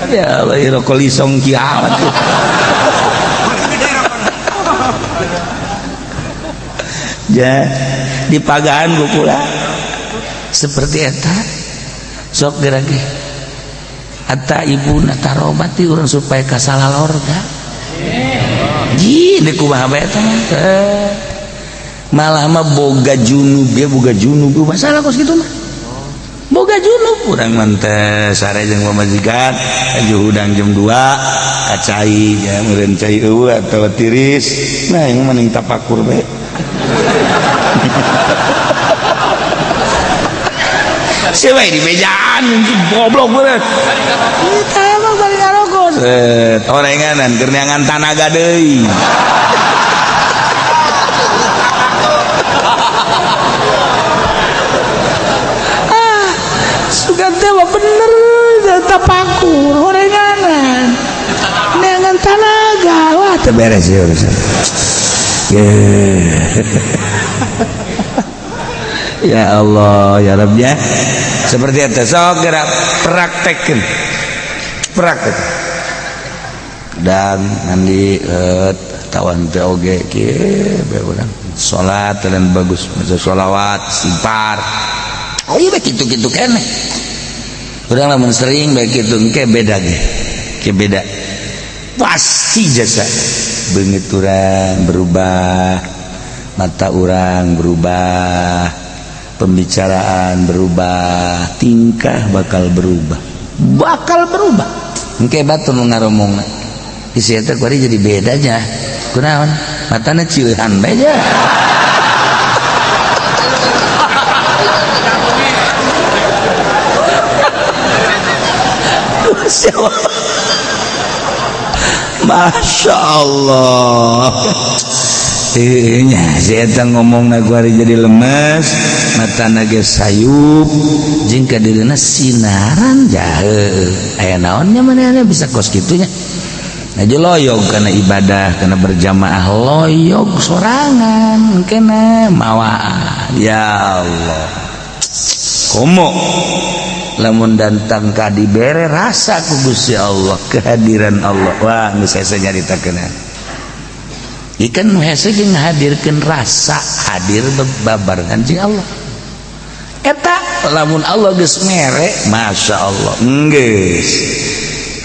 Ya bari rokok lisong kiamat tuh. Ja di pagahan ku kula seperti eta sok geura ge eta ibuna tarobati urang supaya kasalah lorga ji deuk kumaha bae eta mah malah mah boga junub ge boga junub masalah kos kitu mah boga junub urang mah teh sare jeung pamajikan aju hudang jam 2 kacai nya meureun cai eueuh atawa tiris nah ieu mah mending tapakur bae siapa di mejaan goblok bener. Kita emang balik Orenganan keur neangan tanaga deui. Ah, sugan teh mah bener tapakur orenganan. Neangan tanaga, wah teu beres ya urusan. Ya Allah, ya Rabb ya. Seperti itu, sok gerak praktekkeun. Praktek. Dan mandi tawan teh oge kieu bae urang. Salat dan bagus, maca sholawat, istighfar. Ayo bae kitu-kitu keneh. Urang lamun sering bae kitu engke beda ge. Ke beda. Pasti jasa beungit urang berubah, mata urang berubah, pembicaraan berubah, tingkah bakal berubah, bakal berubah. Engke batur nu ngaromongna. Isi eta kuari jadi bedanya. Kunaon? Matana cieuhan bae nya. Masya Allah. Masya Allah. Nya si eta ngomongna kuari jadi lemes, matana ge sayup, jeung ka dirina sinaran jahe. Aya naon nya manehna bisa kos kitu nya. Aja loyog karena ibadah, karena berjamaah loyog sorangan kena mawaan. Ya Allah. Komo lamun datang ka dibere rasa ku Gusti Allah, kehadiran Allah. Wah, geus hese nyaritakeun. Ikan nu hese jeung ngahadirkeun rasa hadir babarengan jeung Allah. Eta lamun Allah geus mere, Masya Allah, geus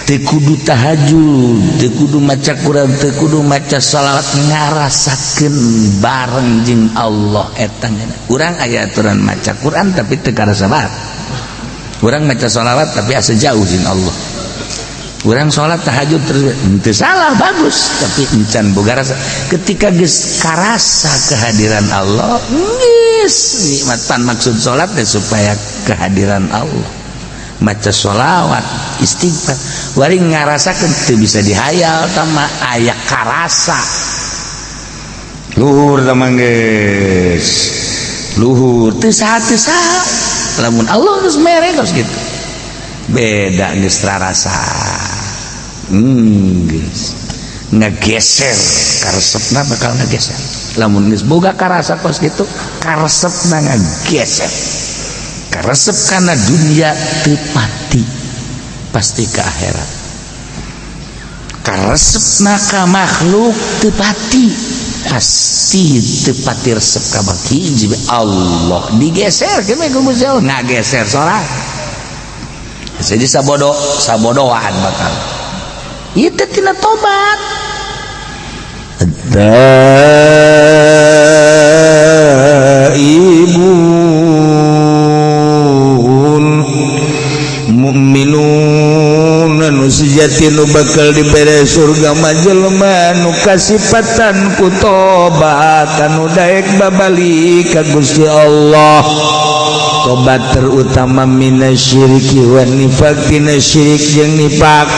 teu kudu tahajud, teu kudu maca Quran, teu kudu maca shalawat, ngarasakeun bareng jeung Allah eta. Urang aya aturan maca Quran tapi teu karasa banget. Urang maca shalawat tapi asa jauh jeung Allah. Urang sholat tahajud terus teu salah, bagus, tapi encan boga rasa. Ketika geus karasa kehadiran Allah, geus nikmatan. Maksud sholat teh supaya kehadiran Allah. Maca sholawat, istighfar, wari ngarasakeun teu bisa dihayal tama aya karasa. Luhur tama geus. Luhur teu saha teu saha. Lamun Allah geus mere geus kitu. Beda geus rarasa. Geus ngegeser karesepna bakal ngegeser. Lamun geus boga karasa kos kitu, karesepna ngegeser. Karesep kana dunia teu pati, pasti ke akhirat. Karesepna ka makhluk teu pati, pasti teu pati resep ka hiji Allah. Digeser ke ku Gusti Allah, ngageser sorang. Jadi sabodo sabodoan bakal. Itu tina tobat. Taibun mukminun nu sejati nu bakal dibere surga mah jelema nu kasipatan ku tobat anu daek babalik ka Gusti Allah. Tobat terutama minasyiriki wan nifaq, tina syirik jeung nifaq.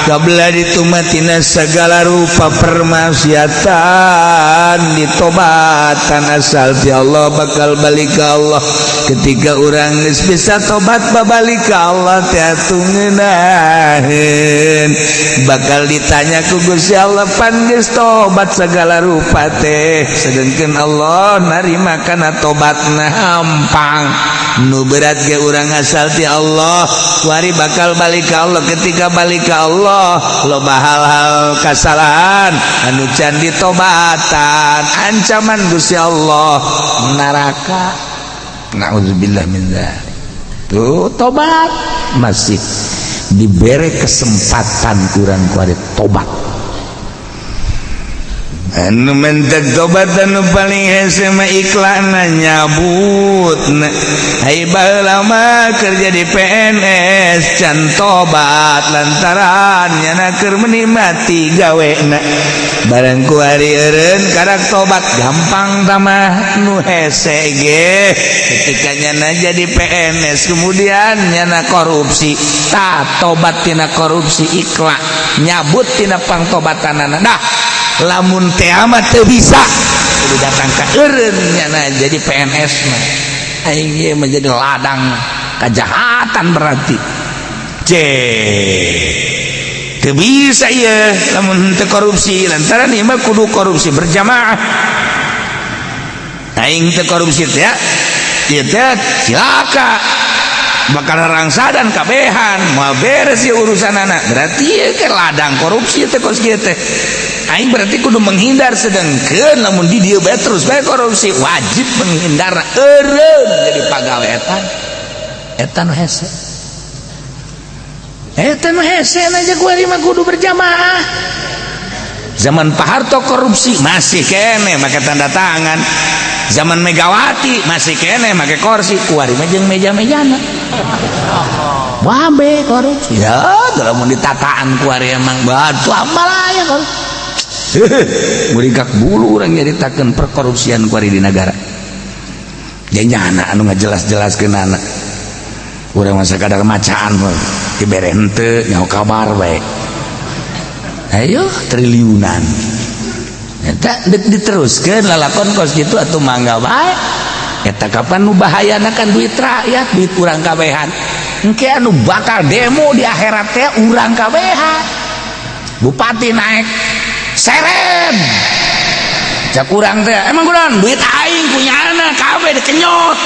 Kabla ditumatina segala rupa permaksiatan ditobatan asal ti Allah bakal balik ka Allah. Ketika urang geus bisa tobat babalik ka Allah teh atuh ngeunaheun. Bakal ditanya ku Gusti Allah, pan geus tobat segala rupa teh, sedengkeun Allah narima kana tobatna hampang. Nu berat ge urang asal ti Allah wari bakal balik ka Allah. Ketika balik ka Allah loba hal-hal kasalahan anu can ditobatan, ancaman Gusti Allah neraka. Nauzubillah min dzalik. Tuh tobat masih diberi kesempatan kurang kuari tobat. Anu mentek tobat anu paling hese mah iklanna nyabut. Hai baheula mah kerja di PNS can tobat lantaran nyana keur menikmati gawena. Barang ku ari eureun karak tobat gampang tamah nu hese ge. Ketika nyana jadi PNS kemudian nyana korupsi, tah tobat tina korupsi iklan nyabut tina pangtobatanana. Dah lamun teh amat teu bisa kudu datang ka eureun nyana jadi PNS mah aing ieu menjadi ladang kejahatan berarti c teu bisa ieu lamun teu korupsi lantaran ieu mah kudu korupsi berjamaah. Aing teu korupsi teh ieu teh cilaka bakal rangsadan kabehan moal beres ieu urusanana berarti ieu ke ladang korupsi teh kos kieu teh. Aing berarti kudu menghindar, sedangkan lamun di dieu bae terus bae korupsi wajib menghindar eureun jadi pagawe eta eta nu hese eta nu hese aja kuari mah kudu berjamaah. Zaman Pak Harto korupsi masih kene make tanda tangan, zaman Megawati masih kene make kursi, kuari mah jeung meja-mejana wabe korupsi ya. Lamun ditataan kuari emang batu amalaya korupsi. Muringkak bulu urang nyaritakeun perkorupsian kuari di negara. Janyana anu ngajelas-jelaskeun anak. Urang mah sakadar macaan dibere henteu nyaho kabar bae. Ayo triliunan. Eta deuk diteruskeun lalakon kos kitu atuh mangga bae. Eta kapan nu bahayana kan duit rakyat, duit urang kabehan. Engke anu bakal demo di akhirat teh urang kabehan. Bupati naik seren cak urang teh emang kurang duit aing punya anak kabeh dikenyot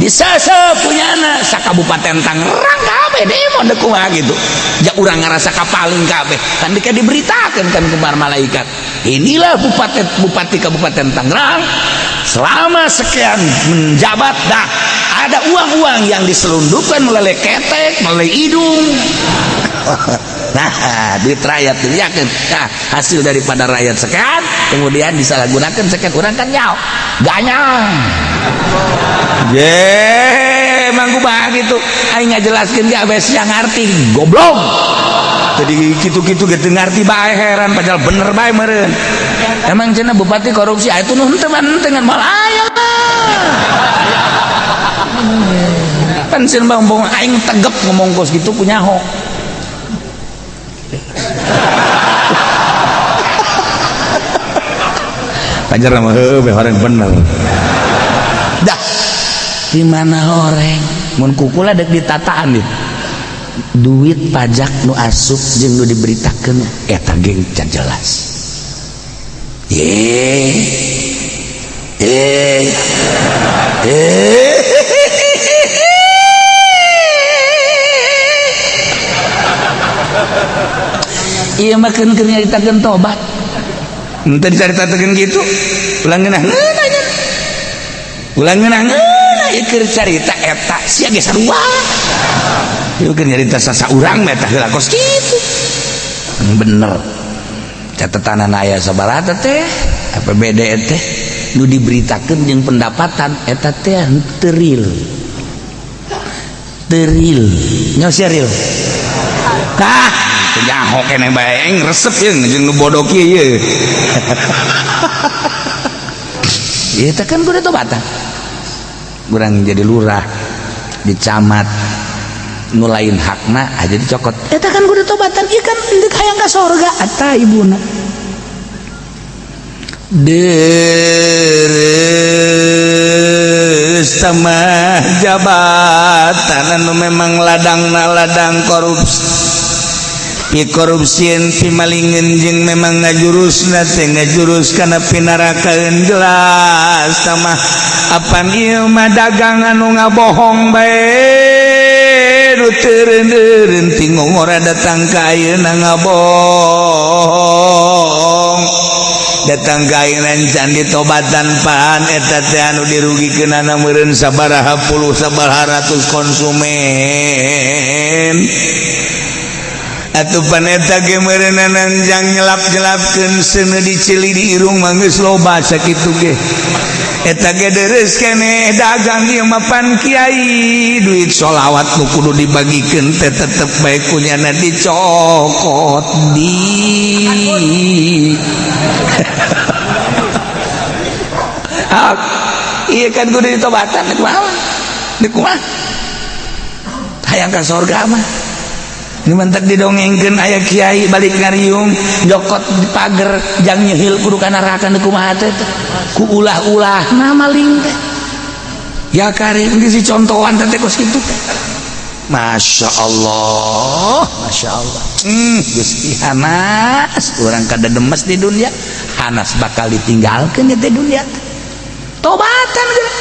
disesep punya anak sakabupaten Tangerang kabeh demo deuk kumaha gitu jak urang ngarasa kapaling kabeh kan dika diberitakeun kan ku malaikat inilah bupati kabupaten Tangerang selama sekian menjabat dah ada uang-uang yang diselundupkan melalui ketek melalui hidung. Nah, duit rakyat yakin. Nah, hasil daripada rakyat sekian kemudian disalahgunakan sekian orang kan nyaw ganyang. Ye, emang kumaha gitu. Aing ngajelaskeun ge abes yang ngarti goblok. Jadi kitu-kitu ge teu ngarti bae heran padahal bener bae meureun. Emang cenah bupati korupsi atuh nu henteu mah henteu ngan moal aya. Pan cenah bang aing tegep ngomong kos gitu kunyaho. Pajar mah heuh horeng bener. Dah di mana horeng mun kukula dek ditataan nih. Duit pajak nu asup jeung nu diberitakeun eta ge can jelas. Ye. Eh. Eh. Ieu mah keun keur nyaritakeun tobat. Henteu dicaritakeun kitu. Ulah ngeunah-ngeunah nya. Ulah ngeunah-ngeunah ieu keur carita eta sia ge sarua. Ieu keur nyarita sasaurang mah eta heula kos kitu. Bener. Catatan aya sabaraha teh APBD teh nu diberitakeun jeung pendapatan eta teh henteu real. Teu real. Nyaho sia real. Tah nyaho keneh bae aing resep ieu jeung nu bodoh kieu ieu. Ieu teh kan kudu tobatan. Urang jadi lurah, di camat, nu lain hakna aja dicokot. Eta kan kudu tobatan, ieu kan deuk hayang ka sorga eta ibuna. Deres tamah jabatan anu memang ladangna ladang korupsi. Pi korupsieun pi malingeun jeung memang ngajurusna teh ngajurus kana pinarakaeun jelas tamah apan ieu mah dagang anu ngabohong bae nu teu reun-eureun ti ngongora datang ka ayeuna ngabohong datang ka ayeuna can ditobatan pan eta teh anu dirugikeunana meureun sabaraha puluh sabaraha ratus konsumen. Atuh pan eta ge meureunan jang nyelap-nyelapkeun seuneu diceuli di irung mah geus loba sakitu ge. Eta ge deres keneh dagang ieu mah pan kiai, duit sholawat nu kudu dibagikeun teh tetep bae kunyana dicokot di. Iya kan kudu ditobatan kumaha? Kumaha? Hayang ka sorga mah. Ini mantak didongengkeun aya kiai balik ngariung jokot di pager jang nyehil kudu ka neraka nu kumaha teh ku ulah-ulah nah maling teh. Ya karim geus dicontohan teh kos kitu teh. Masya Allah, Masya Allah. Geus hanas urang kada demes di dunia, hanas bakal ditinggalkeun di dunia. Tobatan geura.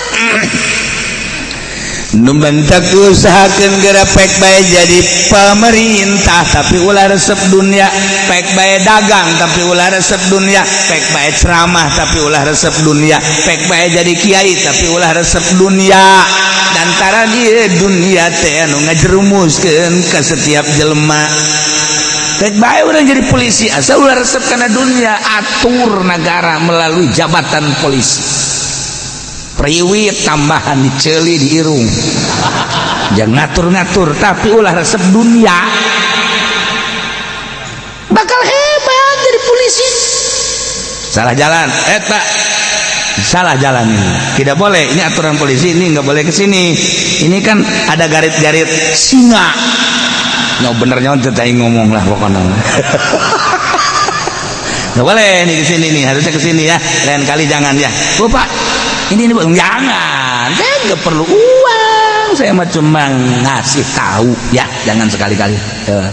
Nu bentak usahakeun geura pek bae jadi pemerintah tapi ulah resep dunia, pek bae dagang tapi ulah resep dunia, pek bae ceramah tapi ulah resep dunia, pek bae jadi kiai tapi ulah resep dunia. Dantara ieu dunia teh anu ngajerumuskeun ka setiap jelema. Pek bae urang jadi polisi asal ulah resep kana dunia, atur negara melalui jabatan polisi. Priwit tambahan diceuli di irung jangan ngatur-ngatur tapi ulah resep dunia, bakal hebat jadi polisi. Salah jalan eta, salah jalan ini tidak boleh, ini aturan polisi ini nggak boleh ke sini, ini kan ada garit-garit singa. No benernya teteh ngomong lah pokoknya. Nggak boleh nih ke sini nih, harusnya ke sini ya, lain kali jangan ya. Oh Pak, ini jangan, saya nggak perlu uang, saya mah cuma ngasih tahu ya, jangan sekali-kali. Ya.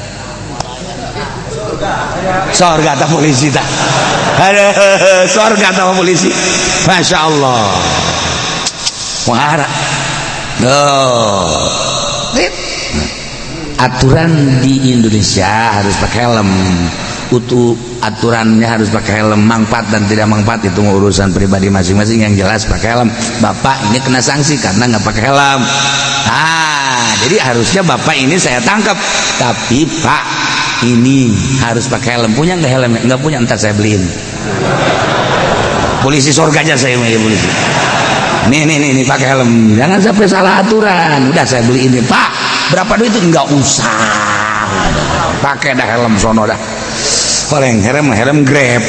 Sorga atau polisi tak? Aduh, sorga atau polisi, masya Allah. Wah, oh. Aturan di Indonesia harus pakai helm. Utuh aturannya harus pakai helm, manfaat dan tidak manfaat itu urusan pribadi masing-masing. Yang jelas pakai helm. Bapak ini kena sanksi karena nggak pakai helm. Ah, jadi harusnya bapak ini saya tangkap. Tapi Pak ini harus pakai helm. Punya nggak helm? Nggak punya, ntar saya beliin. Polisi surga aja saya mau polisi. Nih nih nih, nih pakai helm. Jangan sampai salah aturan. Udah saya beliin nih Pak. Berapa duit itu? Nggak usah. Pakai dah helm sono dah. Oleng helm helm Grab.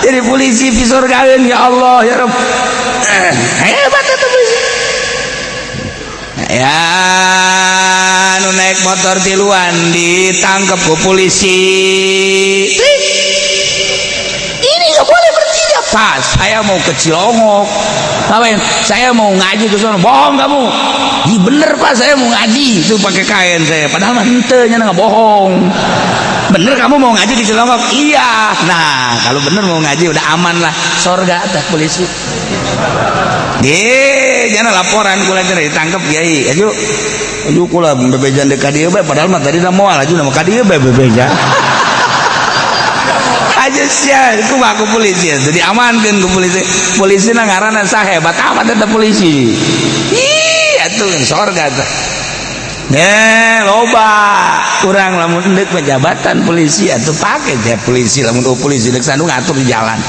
Jadi polisi pisurgaeun ya Allah ya Rabb. Hebat itu polisi. Ya nu naik motor tiluan ditangkap ku polisi. Ini nggak boleh bertiga. Pas saya mau ke Cilongok. Ngapain? Saya mau ngaji ke sana. Bohong kamu. Ih bener Pak, saya mau ngaji. Itu pakai kain saya. Padahal mah henteu nya nggak bohong. Bener kamu mau ngaji di Cilongok? Iya. Nah, kalau bener mau ngaji udah aman lah. Sorga teh polisi. Deh, jangan laporan kula cenah ditangkep kiai. Aju. Aju kula bebejan deuk ka dieu bae padahal mah tadi moal aju mah ka dieu bae bebejan. Aja sia, kumaha ku polisi jadi amankeun ku polisi. Polisi na ngaranna sahebat amat eta polisi. Ih, atuh sorga teh. Loba kurang lamun endek jabatan polisi atau pakai teh polisi lamun polisi dek sanu ngatur di jalan.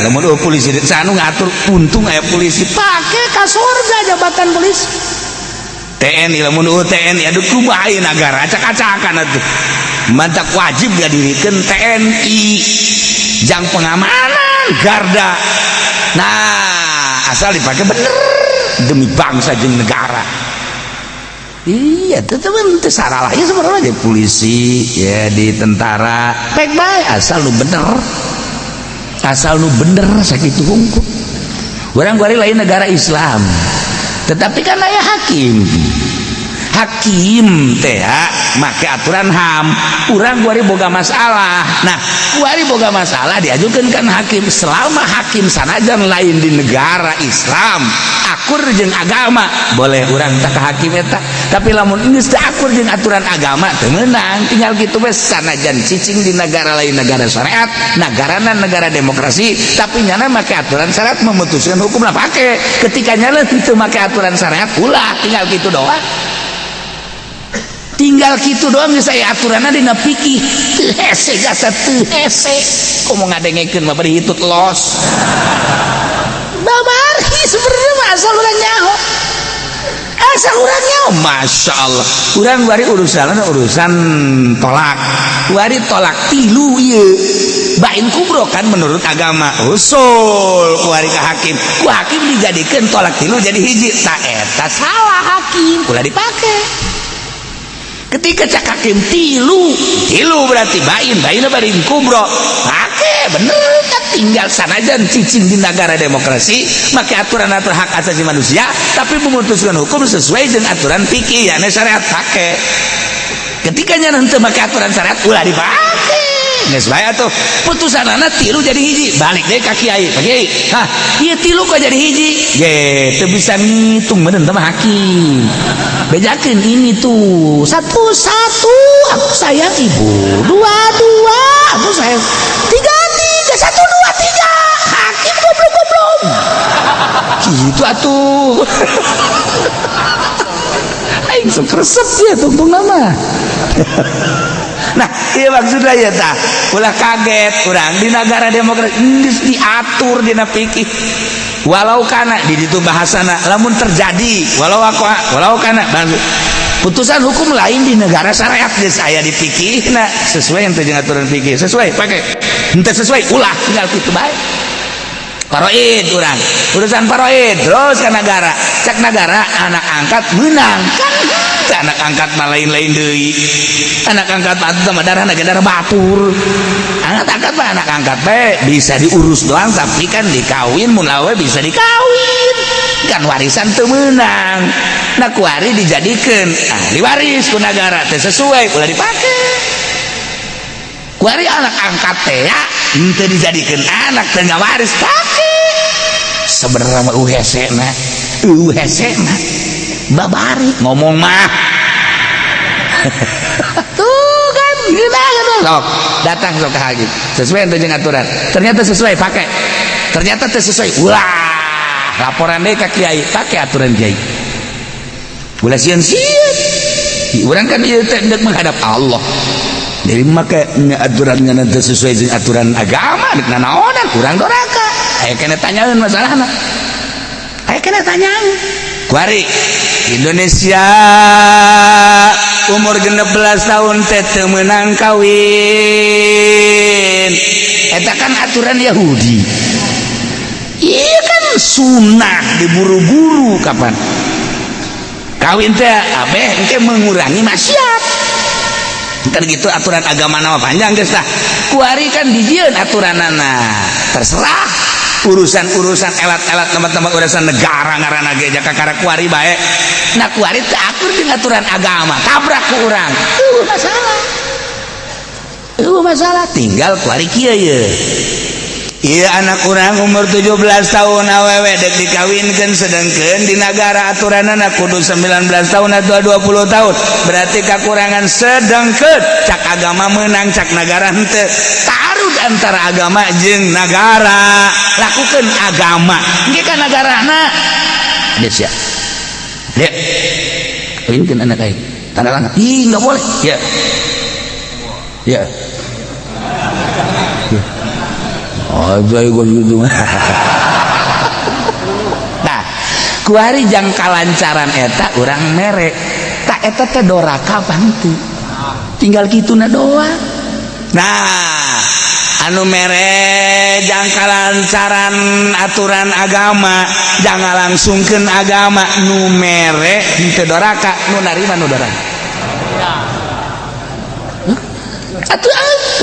Lamun polisi dek sanu ngatur untung aya polisi pakai ka sorga jabatan polisi. TNI lamun TNI aduh kumaha ieu nagara acak-acakan atuh. Mantak wajib diadirikan TNI jang pengamanan garda. Nah, asal dipakai bener demi bangsa jeung negara. Iya, tetep itu salah ya sebenarnya di polisi, ya di tentara, baik baik asal lu bener, asal lu bener sakitu hungkul. Urang kuari lain negara Islam, tetapi kan aya hakim. Hakim teh make aturan HAM. Urang kuari boga masalah. Nah, kuari boga masalah diajukan kan hakim. Selama hakim sanajan lain di negara Islam akur jeung agama, boleh urang tak ke hakim eta. Tapi lamun geus teu akur jeung aturan agama, teu meunang. Tinggal gitu we. Sanajan cicing di negara lain, negara syariat, negarana negara demokrasi, tapi nyana make aturan syariat memutuskan hukum lah, pake. Ketika nyana teu make aturan syariat, ulah. Tinggal gitu doang, tinggal gitu doang. Geus aya aturanna dina fikih. Teu hese jasa, teu hese. Komo ngadengekeun mah bari hitut los babari. Sebenarnya mah asal urang nyaho, asal urang nyaho. Masya Allah, urang bari urusan urusan tolak. Bari tolak tilu ieu bain kubro kan menurut agama. Usul kuari ke hakim, ku hakim dijadikan tolak tilu jadi hiji. Tak, eta salah hakim, ulah dipake. Ketika cak hakim tilu tilu berarti bain, bain bain kubro, pake bener kan. Tinggal sanajan cicing di negara demokrasi make aturan aturan hak asasi manusia, tapi memutuskan hukum sesuai dengan aturan fikih, ya syariat, pake. Ketika nanti make aturan syariat, ulah dipake. Geus bae atuh putusanana tilu jadi hiji. Balik deui ka kiai. Pak Kiai, hah, ieu tilu kok jadi hiji? Ge teu bisa ngitung meureun teh mah hakim. Bejakeun ini tuh satu satu aku sayang ibu, dua dua aku sayang, tiga tiga, satu dua tiga. Hakim goblok goblok gitu atuh. Aing sok resep ya tungtung nama. Nah, iya, maksudnya ya tah ulah kaget urang di negara demokrasi geus diatur dina fikih. Walau kana di ditu bahasana lamun terjadi, walau aku, walau kana putusan hukum lain di negara syariat, geus aya di fikih. Nah, sesuai yang jeung aturan fikih, sesuai, pakai. Henteu sesuai, ulah. Tinggal kitu bae. Faraid urang urusan faraid terus ke negara. Cek negara anak angkat menang kan. Teu anak angkat mah lain-lain deui. Anak angkat mah sama darah darah batur. Anak angkat mah anak angkat bae bisa diurus doang, tapi kan dikawin, mun awewe bisa dikawin kan, warisan teu meunang. Nah, kuari dijadikeun ahli waris ku negara, teu sesuai, ulah dipake. Kuari anak angkat teh ya henteu dijadikeun anak, teu waris, pake. Sebenarnya mah hese na, hese na babari ngomong mah tuh kan gila gitu. Sok datang sok ke hakim, sesuai jeung aturan. Ternyata sesuai, pakai. Ternyata teu sesuai, ulah. Laporan deh ke kiai, pakai aturan kiai. Ulah sieun-sieun. Urang kan ieu teh hendak menghadap Allah. Jadi make aturannya nanti sesuai jeung aturan agama, dek nanaonan urang doraka. Aya kena tanyaeun masalahna, aya kena tanyaeun. Kuari Indonesia umur 16 tahun teh teu meunang kawin. Eta kan aturan Yahudi. Iya kan, sunnah diburu-buru kapan kawin teh abeh engke mengurangi maksiat kan gitu. Aturan agama nama panjang geus tah. Kuari kan dijieun aturanana, terserah urusan-urusan elat-elat tempat-tempat urusan negara ngaranna ge jaka kakara kuari bae. Nah, kuari teu akur jeung aturan agama, tabrak ku urang, eueuh masalah, eueuh masalah. Tinggal kuari kieu ye. Iya, anak urang umur 17 tahun awewe dek dikawinkan, sedangkan di negara aturan anak kudu 19 tahun atau 20 tahun, berarti kekurangan. Sedangkan cak agama menang, cak negara henteu. Taruh antara agama jeung negara, lakukan agama. Engke kan negarana geus ya. Lihat, kawinkeun anak aing, tanda tangan. Ih, nggak boleh ya ya ya. Oh, saya gitu. Nah, kuari jang kalancaran eta urang mere. Tak eta teh doraka apa henteu? Tinggal kituna doang. Nah, anu mere jang kalancaran aturan agama, jangan langsungkeun agama, nu mere henteu doraka, nu narima nu doraka. Atuh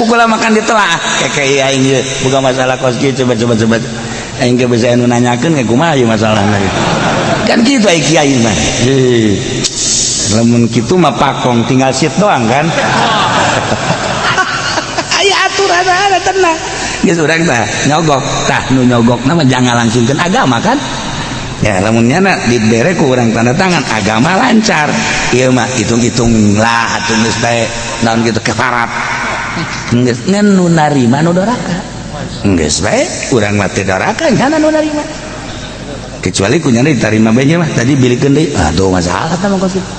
pukul makan ditelaah kayak aing ieu buka masalah kos kieu. Coba coba coba, aing ge bisa anu nanyakeun kayak kumaha ieu masalahna kan kitu. Ai kiai mah. Lamun kitu mah pakong tinggal sit doang kan. Aya aturan ada tenang. Geus urang tah nyogok, tah nu nyogok mah jangan langsungkeun agama kan. Ya lamun nyana dibere ku urang tanda tangan agama lancar. Ieu mah hitung-hitung lah atuh geus bae naon kitu kefarat. Geus ngan nu narima nu doraka. Geus bae urang mah teu doraka nyana nu narima. Kecuali ku nyana ditarima bae mah tadi bilikeun deui. Aduh masalah tah mah kos kitu.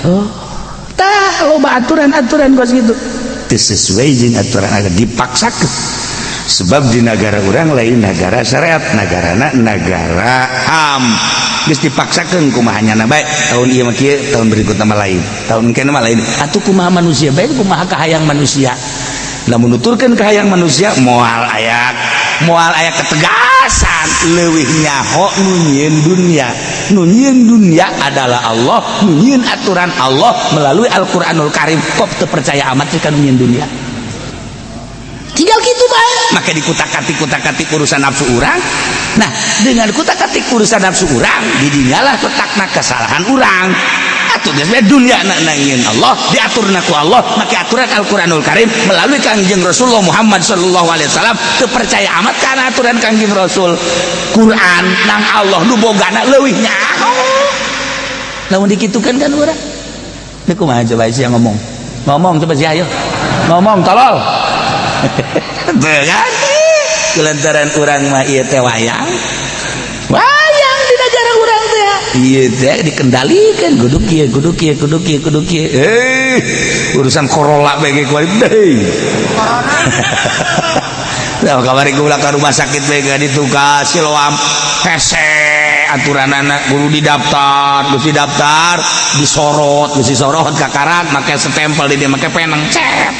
Oh, tah loba aturan-aturan kos kitu. Teu sesuai jeung aturan agama dipaksakeun. Sebab di negara orang lain negara syariat, negarana negara HAM. Geus dipaksakeun kumaha nyana bae, tahun ieu mah kieu, tahun berikutna mah lain, tahun engke mah lain. Atuh kumaha manusia bae, kumaha kahayang manusia. Lamun nuturkeun kahayang manusia moal aya ketegasan, leuwih nyaho nu nyieun dunya. Nu nyieun dunya adalah Allah, nu nyieun aturan Allah melalui Al-Qur'anul Karim. Kok teu percaya amat sih ka nu nyieun dunya? Tinggal gitu bae. Maka dikutak-katik urusan nafsu urang. Nah, dengan kutak-katik urusan nafsu urang, didinyalah letakna kesalahan urang. Atuh geus bae dunya na nyieun Allah, diaturna ku Allah, make aturan Al-Qur'anul Karim melalui Kangjeng Rasulullah Muhammad sallallahu alaihi wasallam. Teu percaya amat kana aturan Kangjeng Rasul. Quran nang Allah nu bogana leuwih nyaho. Lamun dikitukeun kan urang. Deui kumaha coba sia ngomong? Ngomong coba sia ayo. Ngomong tolol. Tuh kan? Kulantaran urang mah ieu teh wayang. Wayang di negara urang teh. Ieu teh dikendalikan kudu kieu kudu kieu kudu kieu kudu kieu. Urusan corona bae ge kuari deui. Corona. Nah, kamari gua ka rumah sakit bae ga ditu ka Siloam. Hese aturanana kudu didaftar, geus didaftar, disorot, geus disorot kakarak make stempel di dia make penang cet.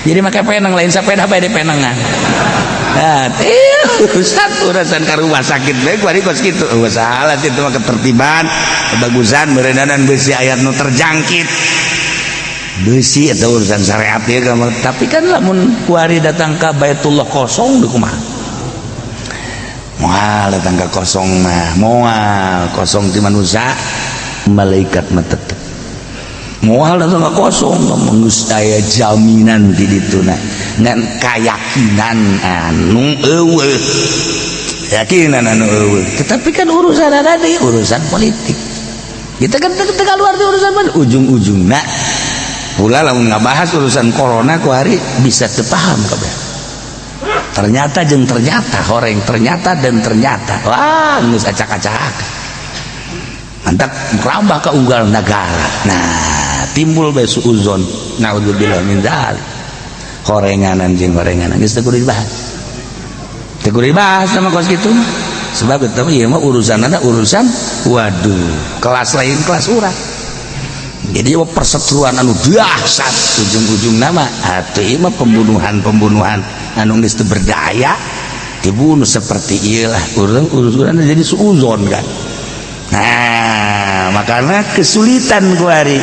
Jadi make penang lain sepeda bae di penangan. Nah, satu urusan ka rumah sakit bae kuari kos kitu. Oh, salah sih itu mah ketertiban, kebagusan berendanan besi ayat nu terjangkit. Besi atau urusan syariat ya kamu. Tapi kan lamun kuari datang ka Baitullah kosong deui kumaha? Moal datang ka kosong mah, moal kosong ti manusia, malaikat mah tetep. Moal datang ka kosong geus aya jaminan di dituna. Ngan kayakinan anu eueuh. Keyakinan anu eueuh. Tetapi kan urusan ada di urusan politik. Kita kan teu keluar di urusan politik ujung-ujungna. Pula lamun ngabahas urusan corona ku hari bisa teu paham kabeh. Ternyata jeung ternyata horeng ternyata dan ternyata. Wah, geus acak-acak. Mantap merambah ke unggal negara. Nah, timbul bae suuzon. Naudzubillah min dzalik. Horenganan jeung horenganan geus teu kudu dibahas. Teu kudu dibahas sama kos kitu mah. Sebab eta mah ieu mah urusanana urusan waduh, kelas lain kelas urang. Jadi mah perseteruan anu dahsyat ujung-ujung nama atuh ieu mah pembunuhan-pembunuhan anu geus teu berdaya dibunuh seperti ieu lah urang urusan jadi suuzon kan. Nah, makanya kesulitan kuari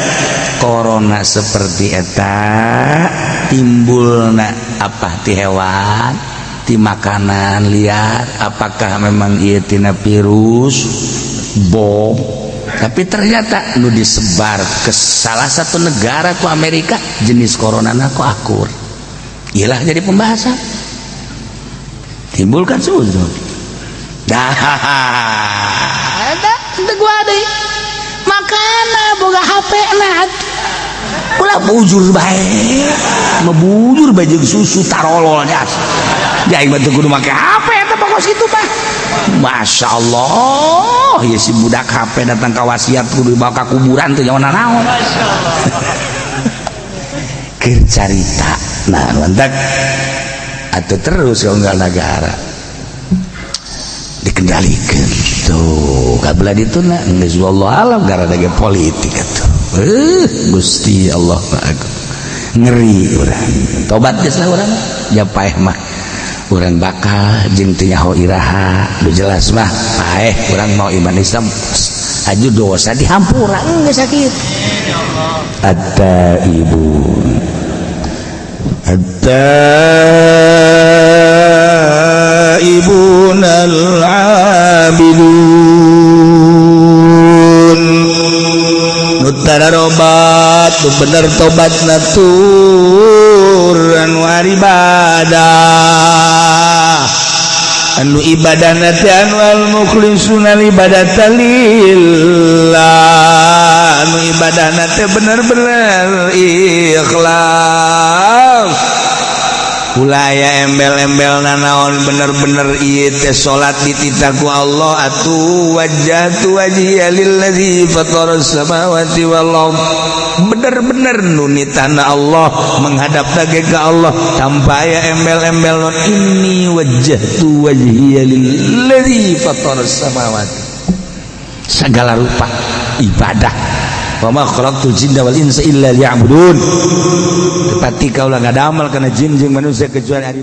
corona seperti eta timbulna apa ti hewan ti makanan liar, apakah memang ieu tina virus bom. Tapi ternyata nu disebar ke salah satu negara ku Amerika jenis corona na ku akur. Iyalah jadi pembahasan. Timbulkan suuzon. Dah, eta teu gua deui. Makana boga HP na ulah bujur bae. Mebujur bae jeung susu tarolol nya. Ya aing mah teu kudu make HP eta pokos kitu mah. Masya Allah, ya si budak HP datang ka wasiat kudu dibawa ka kuburan teu nyawa naon. Keur carita. Nah, lantak atuh terus ke unggal negara dikendalikan tuh kabelah dituna geus wallahu alam gara ge politik atuh. Gusti Allah ngeri urang. Tobat geus lah urang. Ja paeh mah urang bakal jeung teu nyaho iraha nu jelas mah paeh urang mau iman Islam aju dosa dihampura geus sakit. At-taibun at-taibun al-abidun. tararobat, nu bener tobat natur anu ibadah, anu ibadah teh anu al mukhlisuna ibadata lillah, anu ibadah teh bener-bener ikhlas. Ulah aya embel-embel nanaon, bener-bener ieu teh salat dititah ku Allah atuh. Wajjahtu wajhiya lillazi fataras samawati wal ard, bener-bener nu nitahna Allah, menghadap ge ka Allah tanpa aya embel-embel non. Inni wajjahtu wajhiya lillazi fataras samawati, segala rupa ibadah. Wa ma khalaqtul jinna wal insa illa liya'budun, tetapi kaulah ngadamel kana jin jeung manusia kecuali ari